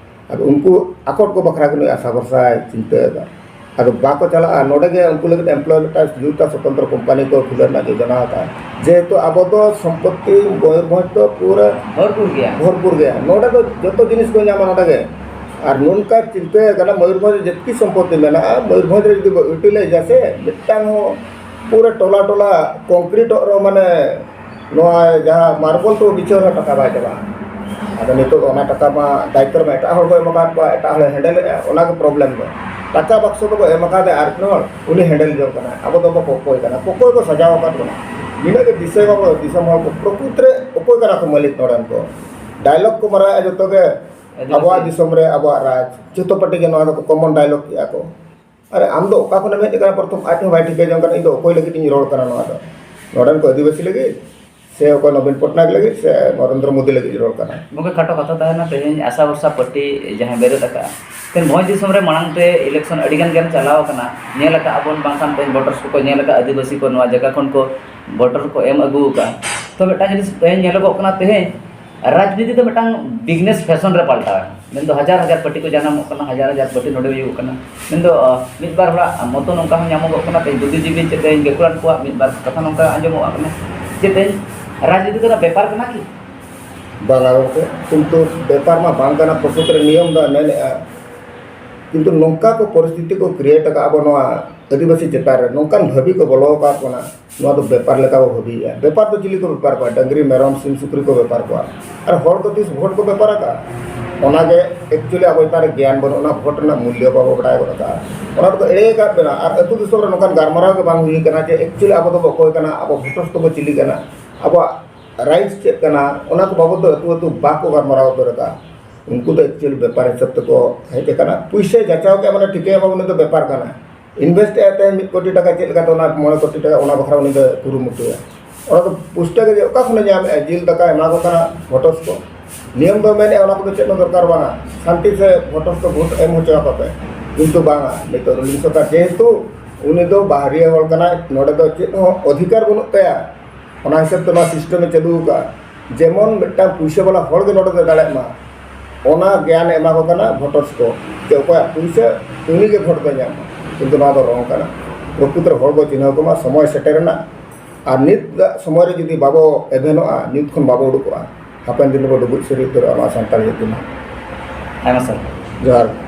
ᱟᱫᱚ ᱩᱱᱠᱩ ᱟᱠᱚᱴ ᱠᱚ ᱵᱟᱠᱷᱨᱟ ᱜᱮ ᱱᱩᱭ ᱟᱥᱟ ᱵᱷᱚᱨᱥᱟᱭ ᱪᱤᱱᱛᱟᱹ ᱮᱫᱟ᱾ ᱟᱫᱚ ᱵᱟᱠᱚ ᱪᱟᱞᱟᱜᱼᱟ, ᱱᱚᱰᱮ ᱜᱮ ᱩᱱᱠᱩ ᱞᱟᱹᱜᱤᱫ ᱮᱢᱯᱞᱚᱭ ᱢᱤᱫᱴᱟᱝ ᱡᱩᱛᱟ ᱥᱚᱛᱚᱱᱛᱨᱚ ᱠᱳᱢᱯᱟᱱᱤ ᱠᱚ ᱠᱷᱩᱞᱟᱹᱣ ᱨᱮᱱᱟᱜ ᱡᱳᱡᱚᱱᱟ ᱟᱠᱟᱫᱼᱟ᱾ ᱡᱮᱦᱮᱛᱩ ᱟᱵᱚ ᱫᱚ ᱥᱚᱢᱯᱚᱛᱛᱤ ᱢᱚᱭᱩᱨᱵᱷᱚᱸᱡᱽ ᱫᱚ ᱯᱩᱨᱟᱹ ᱵᱷᱚᱨᱯᱩᱨ ᱜᱮᱭᱟ᱾ ᱵᱷᱚᱨᱯᱩᱨ ᱜᱮᱭᱟ, ᱱᱚᱰᱮ ᱫᱚ ᱡᱚᱛᱚ ᱡᱤᱱᱤᱥ ᱠᱚ ᱧᱟᱢᱟ ᱱᱚᱰᱮ ᱜᱮ᱾ ᱟᱨ ᱱᱚᱝᱠᱟ ᱪᱤᱱᱛᱟᱹ ᱠᱟᱱᱟ, ᱢᱚᱭᱩᱨᱵᱷᱚᱸᱡᱽ ᱨᱮ ᱡᱮᱛᱠᱤ ᱥᱚᱢᱯᱚᱛᱛᱤ ᱢᱮᱱᱟᱜᱼᱟ, ᱢᱚᱭᱩᱨᱵᱷᱚᱸᱡᱽ ᱨᱮ ᱡᱩᱫᱤ ᱵᱚ ᱤᱭᱩᱴᱤᱞᱟᱭᱤᱡᱟ ᱥᱮ, ᱢᱤᱫᱴᱟᱝ ᱦᱚᱸ ᱯᱩᱨᱟᱹ ᱴᱚᱞᱟ ᱴᱚᱞᱟ ᱠᱚᱝᱠᱨᱤᱴᱚᱜ ᱨᱮᱦᱚᱸ, ᱢᱟᱱᱮ, ᱱᱚᱣᱟ ᱡᱟᱦᱟᱸ ᱢᱟᱨᱵᱚᱞ ᱠᱚ ᱵᱤᱪᱷᱟᱹᱣ ᱨᱮᱦᱚᱸ ᱴᱟᱠᱟ ᱵᱟᱭ ᱪᱟᱵᱟᱜᱼᱟ᱾ ᱟᱫᱚ ᱱᱤᱛᱚᱜ ᱫᱚ ᱚᱱᱟ ᱴᱟᱠᱟ ᱢᱟ ᱫᱟᱭᱤᱛᱛᱚ ᱢᱟ ᱮᱴᱟᱜ ᱦᱚᱲ ᱠᱚ ᱮᱢ ᱟᱠᱟᱫ ᱠᱚᱣᱟ, ᱮᱴᱟᱜ ᱦᱚᱲᱮ ᱦᱮᱱᱰᱮᱞᱮᱫᱼᱟ, ᱚᱱᱟ ᱜᱮ ᱯᱨᱚᱵᱞᱮᱢ ᱫᱚ᱾ ᱴᱟᱠᱟ ᱵᱟᱠᱥᱚ ᱫᱚᱠᱚ ᱮᱢ ᱟᱠᱟᱫᱮ ᱟᱨ ᱢᱤᱫ ᱦᱚᱲ, ᱩᱱᱤ ᱦᱮᱱᱰᱮᱞ ᱡᱚᱝ ᱠᱟᱱᱟᱭ᱾ ᱟᱵᱚ ᱫᱚᱵᱚ ᱠᱚᱠᱚᱭ ᱠᱟᱱᱟ, ᱠᱚᱠᱚᱭ ᱠᱚ ᱥᱟᱡᱟᱣ ᱟᱠᱟᱫ ᱵᱚᱱᱟ᱾ ᱱᱤᱱᱟᱹᱜ ᱜᱮ ᱫᱤᱥᱟᱹᱭ ᱢᱟᱵᱚ ᱫᱤᱥᱚᱢ ᱦᱚᱲ ᱠᱚ, ᱯᱨᱚᱠᱨᱤᱛ ᱨᱮ ᱚᱠᱚᱭ ᱠᱟᱱᱟ ᱠᱚ ᱢᱟᱹᱞᱤᱠ ᱱᱚᱰᱮᱱ ᱠᱚ? ᱰᱟᱭᱞᱚᱜ ᱠᱚ ᱢᱟᱨᱟᱣᱮᱫᱼᱟ ᱡᱚᱛᱚ ᱜᱮ, ᱟᱹᱫᱤᱵᱟᱹᱥᱤ᱾ ᱟᱵᱚᱣᱟᱜ ᱫᱤᱥᱚᱢ ᱨᱮ ᱟᱵᱚᱣᱟᱜ ᱨᱟᱡᱽ, ᱡᱚᱛᱚ ᱯᱟᱨᱴᱤ ᱜᱮ ᱱᱚᱣᱟ ᱫᱚᱠᱚ ᱠᱚᱢᱚᱱ ᱰᱟᱭᱞᱚᱜ ᱠᱮᱜᱼᱟ ᱠᱚ᱾ ᱟᱨᱮ, ᱟᱢ ᱫᱚ ᱚᱠᱟ ᱠᱷᱚᱱᱮᱢ ᱦᱮᱡ ᱟᱠᱟᱱᱟ? ᱯᱨᱚᱛᱷᱚᱢ ᱟᱡ ᱦᱚᱸ ᱵᱟᱭ ᱴᱷᱤᱠᱟᱹ ᱡᱚᱝ ᱠᱟᱱᱟ, ᱤᱧ ᱫᱚ ᱚᱠᱚᱭ ᱞᱟᱹᱜᱤᱫ ᱤᱧ ᱨᱚᱲ ᱠᱟᱱᱟ ᱱᱚᱣᱟ ᱫᱚ? ᱱᱚᱰᱮᱱ ᱠᱚ ᱟᱹᱫᱤᱵᱟᱹᱥᱤ ᱞᱟᱹᱜᱤᱫ ᱥᱮ ᱚᱠᱚᱭ ᱱᱚᱵᱤᱱ ᱯᱚᱴᱱᱟᱭᱮᱠ ᱞᱟᱹᱜᱤᱫ ᱥᱮ ᱱᱚᱨᱮᱱᱫᱨᱚ ᱢᱳᱫᱤ ᱞᱟᱹᱜᱤᱫ ᱤᱧ ᱨᱚᱲ ᱠᱟᱱᱟ? ᱜᱚᱢᱠᱮ, ᱠᱷᱟᱴᱚ ᱠᱟᱛᱷᱟ ᱛᱟᱦᱮᱱᱟ, ᱛᱮᱦᱮᱧ ᱟᱥᱟ ᱵᱷᱚᱨᱥᱟ ᱯᱟᱨᱴᱤ ᱡᱟᱦᱟᱸᱭ ᱵᱮᱨᱮᱫ ᱟᱠᱟᱫᱼᱟ, ᱛᱮᱦᱮᱧ ᱵᱷᱚᱸᱡᱽ ᱫᱤᱥᱚᱢ ᱨᱮ ᱢᱟᱲᱟᱝ ᱛᱮ ᱤᱞᱮᱠᱥᱚᱱ ᱟᱹᱰᱤ ᱜᱟᱱ ᱜᱮ ᱪᱟᱞᱟᱣ ᱟᱠᱟᱱᱟ, ᱧᱮᱞ ᱟᱠᱟᱫᱼᱟ ᱵᱚᱱ, ᱵᱟᱝᱠᱷᱟᱱ ᱛᱮᱦᱮᱧ ᱵᱷᱳᱴᱟᱨᱥ ᱠᱚᱠᱚ ᱧᱮᱞ ᱟᱠᱟᱫᱼᱟ, ᱟᱹᱫᱤᱵᱟᱹᱥᱤ ᱠᱚ ᱱᱚᱣᱟ ᱡᱟᱭᱜᱟ ᱠᱷᱚᱱ ᱠᱚ ᱵᱷᱳᱴᱟᱨ ᱠᱚ ᱮᱢ ᱟᱹᱜᱩ ᱟᱠᱟᱫᱼᱟ᱾ ᱛᱚ, ᱢᱤᱫᱴᱟᱝ ᱡᱤᱱᱤᱥ ᱛᱮᱦᱮᱧ ᱧᱮᱞᱚᱜᱚᱜ ᱠᱟᱱᱟ, ᱛᱮᱦᱮᱧ ᱨᱟᱡᱽᱱᱤᱛᱤ ᱫᱚ ᱢᱤᱫᱴᱟᱝ ᱵᱤᱡᱽᱱᱮᱥ ᱯᱷᱮᱥᱚᱱ ᱨᱮ ᱯᱟᱞᱴᱟᱣ ᱮᱱᱟ᱾ ᱢᱮᱱᱫᱚ ᱦᱟᱡᱟᱨ ᱦᱟᱡᱟᱨ ᱯᱟᱹᱴᱤ ᱠᱚ ᱡᱟᱱᱟᱢᱚᱜ ᱠᱟᱱᱟ, ᱦᱟᱡᱟᱨ ᱦᱟᱡᱟᱨ ᱯᱟᱹᱴᱤ ᱱᱚᱰᱮ ᱦᱩᱭᱩᱜ ᱠᱟᱱᱟ᱾ ᱢᱮᱱᱫᱚ, ᱟᱸ, ᱢᱤᱫ ᱵᱟᱨ ᱦᱚᱲᱟᱜ ᱢᱚᱛᱚ ᱱᱚᱝᱠᱟ ᱦᱚᱸ ᱧᱟᱢᱚᱜᱚᱜ ᱠᱟᱱᱟ, ᱛᱮᱦᱮᱧ ᱵᱩᱫᱽᱫᱷᱤᱡᱤᱵᱤ ᱪᱮ ᱛᱮᱦᱮᱧ ᱜᱟᱹᱠᱷᱩᱲᱟᱱ ᱠᱚᱣᱟᱜ ᱢᱤᱫ ᱵᱟᱨ ᱠᱟᱛᱷᱟ ᱱᱚᱝᱠᱟ ᱟᱸᱡᱚᱢᱚᱜ ᱠᱟᱱᱟ ᱡᱮ ᱛᱮᱦᱮᱧ ᱨᱟᱡᱽᱱᱤᱛᱤ ᱫᱚ ᱚᱱᱟ ᱵᱮᱯᱟᱨ ᱠᱟᱱᱟ ᱠᱤ? ᱵᱟᱝᱟ ᱜᱚᱢᱠᱮ, ᱠᱤᱱᱛᱩ ᱵᱮᱯᱟᱨ ᱢᱟ ᱵᱟᱝ ᱠᱟᱱᱟ, ᱯᱨᱚᱠᱨᱤᱛ ᱨᱮ ᱱᱤᱭᱚᱢ ᱫᱚ ᱢᱮᱱᱮᱫᱼᱟ᱾ ᱠᱤᱱᱛᱩ ᱱᱚᱝᱠᱟ ᱠᱚ ᱯᱚᱨᱤᱥᱛᱷᱤᱛᱤ ᱠᱚ ᱠᱨᱤᱭᱮᱴ ᱟᱠᱟᱫ ᱟᱵᱚ ᱱᱚᱣᱟ ᱟᱹᱫᱤᱵᱟᱹᱥᱤ ᱪᱮᱛᱟᱱ ᱨᱮ, ᱱᱚᱝᱠᱟᱱ ᱵᱷᱟᱹᱵᱤ ᱠᱚ ᱵᱚᱞᱚ ᱟᱠᱟᱫ ᱵᱚᱱᱟ, ᱱᱚᱣᱟ ᱫᱚ ᱵᱮᱯᱟᱨ ᱞᱮᱠᱟ ᱵᱚ ᱵᱷᱟᱹᱵᱤᱭᱮᱫᱼᱟ᱾ ᱵᱮᱯᱟᱨ ᱫᱚ ᱪᱤᱞᱤ ᱠᱚ ᱵᱮᱯᱟᱨ ᱠᱚᱣᱟ? ᱰᱟᱹᱝᱨᱤ, ᱢᱮᱨᱚᱢ, ᱥᱤᱢ, ᱥᱩᱠᱨᱤ ᱠᱚ ᱵᱮᱯᱟᱨ ᱠᱚᱣᱟ᱾ ᱟᱨ ᱦᱚᱲ ᱫᱚ ᱛᱤᱥ ᱵᱷᱳᱴ ᱠᱚ ᱵᱮᱯᱟᱨ ᱟᱠᱟᱫᱼᱟ? ᱚᱱᱟᱜᱮ ᱮᱠᱪᱩᱭᱮᱞᱤ ᱟᱵᱚ ᱪᱮᱛᱟᱱ ᱨᱮ ᱜᱮᱭᱟᱱ ᱵᱟᱹᱱᱩᱜ, ᱚᱱᱟ ᱵᱷᱳᱴ ᱨᱮᱱᱟᱜ ᱢᱩᱞᱞᱚ ᱵᱟᱵᱚ ᱵᱟᱰᱟᱭ ᱜᱚᱫ ᱟᱠᱟᱫᱼᱟ᱾ ᱚᱱᱟ ᱨᱮᱫᱚ ᱮᱲᱮ ᱟᱠᱟᱫ ᱵᱮᱱᱟ᱾ ᱟᱨ ᱟᱹᱛᱩ ᱫᱤᱥᱚᱢ ᱨᱮ ᱱᱚᱝᱠᱟᱱ ᱜᱟᱞᱢᱟᱨᱟᱣ ᱜᱮ ᱵᱟᱝ ᱦᱩᱭ ᱟᱠᱟᱱᱟ ᱡᱮ ᱮᱠᱪᱩᱭᱮᱞᱤ ᱟᱵᱚ ᱫᱚᱵᱚ ᱚᱠᱚᱭ ᱠᱟᱱᱟ, ᱟᱵᱚ ᱵᱷᱳᱴᱟᱨᱥ ᱫᱚᱵᱚ ᱪᱤᱞᱤ ᱠᱟᱱᱟ, ᱟᱵᱚᱣᱟᱜ ᱨᱟᱭᱤᱴᱥ ᱪᱮᱫ ᱠᱟᱱᱟ, ᱚᱱᱟ ᱠᱚ ᱵᱟᱵᱚᱫ ᱫᱚ ᱟᱹᱛᱩ ᱟᱹᱛᱩ ᱵᱟᱠᱚ ᱜᱟᱞᱢᱟᱨᱟᱣ ᱩᱛᱟᱹᱨ ᱟᱠᱟᱫᱼᱟ᱾ ᱩᱱᱠᱩ ᱫᱚ ᱮᱠᱪᱩᱭᱮᱞᱤ ᱵᱮᱯᱟᱨ ᱦᱤᱥᱟᱹᱵ ᱛᱮᱠᱚ ᱦᱮᱡ ᱟᱠᱟᱱᱟ᱾ ᱯᱩᱭᱥᱟᱹ ᱡᱟᱪᱟᱣ ᱠᱮᱫᱼᱟ, ᱢᱟᱱᱮ ᱴᱷᱤᱠᱟᱹᱭᱟ ᱵᱟᱵᱚ ᱩᱱᱤ ᱫᱚ ᱵᱮᱯᱟᱨ ᱠᱟᱱᱟ᱾ ᱤᱱᱵᱷᱮᱥᱴ ᱮᱫ ᱛᱟᱦᱮᱸᱫ ᱢᱤᱫ ᱠᱳᱴᱤ ᱴᱟᱠᱟ, ᱪᱮᱫ ᱞᱮᱠᱟᱛᱮ ᱚᱱᱟ ᱢᱚᱬᱮ ᱠᱳᱴᱤ ᱴᱟᱠᱟ, ᱚᱱᱟ ᱵᱟᱠᱷᱨᱟ ᱩᱱᱤ ᱫᱚ ᱠᱩᱨᱩᱢᱩᱴᱩᱭᱟ᱾ ᱚᱱᱟ ᱫᱚ ᱯᱩᱥᱴᱟᱹ ᱜᱮ ᱡᱮ ᱚᱠᱟ ᱠᱷᱚᱱᱮ ᱧᱟᱢᱮᱫᱼᱟ, ᱡᱤᱞ ᱫᱟᱠᱟ ᱮᱢᱟ ᱠᱚ ᱠᱟᱱᱟ ᱵᱷᱳᱴᱟᱨᱥ ᱠᱚ᱾ ᱱᱤᱭᱚᱢ ᱫᱚ ᱢᱮᱱᱮᱫᱼᱟ ᱚᱱᱟ ᱠᱚᱫᱚ ᱪᱮᱫ ᱦᱚᱸ ᱫᱚᱨᱠᱟᱨ ᱵᱟᱝᱟ, ᱥᱟᱱᱛᱤ ᱥᱮ ᱵᱷᱳᱴᱟᱨᱥ ᱠᱚ ᱵᱷᱳᱴ ᱮᱢ ᱦᱚᱪᱚ ᱟᱠᱚ ᱯᱮ, ᱠᱤᱱᱛᱩ ᱵᱟᱝᱟ, ᱱᱤᱛᱚᱜ ᱨᱩᱞᱤᱝ ᱥᱚᱨᱠᱟᱨ ᱡᱮᱦᱮᱛᱩ ᱩᱱᱤ ᱫᱚ ᱵᱟᱦᱨᱤᱭᱟᱹ ᱦᱚᱲ ᱠᱟᱱᱟᱭ, ᱱᱚᱰᱮ ᱫᱚ ᱪᱮᱫ ᱦᱚᱸ ᱚᱫᱷᱤᱠᱟᱨ ᱵᱟᱹᱱᱩᱜ ᱛᱟᱭᱟ᱾ ᱚᱱᱟ ᱦᱤᱥᱟᱹᱵ ᱛᱮ ᱱᱚᱣᱟ ᱥᱤᱥᱴᱮᱢᱮ ᱪᱟᱹᱞᱩ ᱟᱠᱟᱫᱼᱟ, ᱡᱮᱢᱚᱱ ᱢᱤᱫᱴᱟᱝ ᱯᱩᱭᱥᱟᱹ ᱵᱟᱞᱟ ᱦᱚᱲ ᱜᱮ ᱱᱚᱰᱮ ᱫᱚ ᱫᱟᱲᱮᱭᱟᱜ ᱢᱟ, ᱚᱱᱟ ᱜᱮᱭᱟᱱ ᱮᱢᱟ ᱠᱚ ᱠᱟᱱᱟ ᱵᱷᱳᱴᱟᱨᱥ ᱠᱚ, ᱡᱮ ᱚᱠᱚᱭᱟᱜ ᱯᱩᱭᱥᱟᱹ ᱩᱱᱤ ᱜᱮ ᱵᱷᱳᱴ ᱫᱚᱭ ᱧᱟᱢᱟ᱾ ᱠᱤᱱᱛᱩ ᱱᱚᱣᱟ ᱫᱚ ᱨᱚᱝ ᱠᱟᱱᱟ᱾ ᱯᱨᱚᱠᱨᱤᱛ ᱨᱮ ᱦᱚᱲ ᱠᱚ ᱪᱤᱱᱦᱟᱹᱣ ᱠᱚᱢᱟ, ᱥᱚᱢᱚᱭ ᱥᱮᱴᱮᱨᱮᱱᱟ᱾ ᱟᱨ ᱱᱤᱛ ᱥᱚᱢᱚᱭ ᱨᱮ ᱡᱩᱫᱤ ᱵᱟᱵᱚ ᱮᱵᱷᱮᱱᱚᱜᱼᱟ, ᱱᱤᱛ ᱠᱷᱚᱱ ᱵᱟᱵᱚ ᱩᱰᱩᱠᱚᱜᱼᱟ, ᱦᱟᱯᱮᱱ ᱫᱤᱱ ᱨᱮᱵᱚ ᱰᱩᱵᱩᱡ ᱥᱟᱹᱨᱤ ᱩᱛᱟᱹᱨᱚᱜᱼᱟ ᱱᱚᱣᱟ ᱥᱟᱱᱛᱟᱲ ᱡᱟᱹᱛᱤ ᱢᱟ᱾ ᱟᱭᱢᱟ ᱥᱟᱨᱦᱟᱣ᱾ ᱡᱚᱦᱟᱨ᱾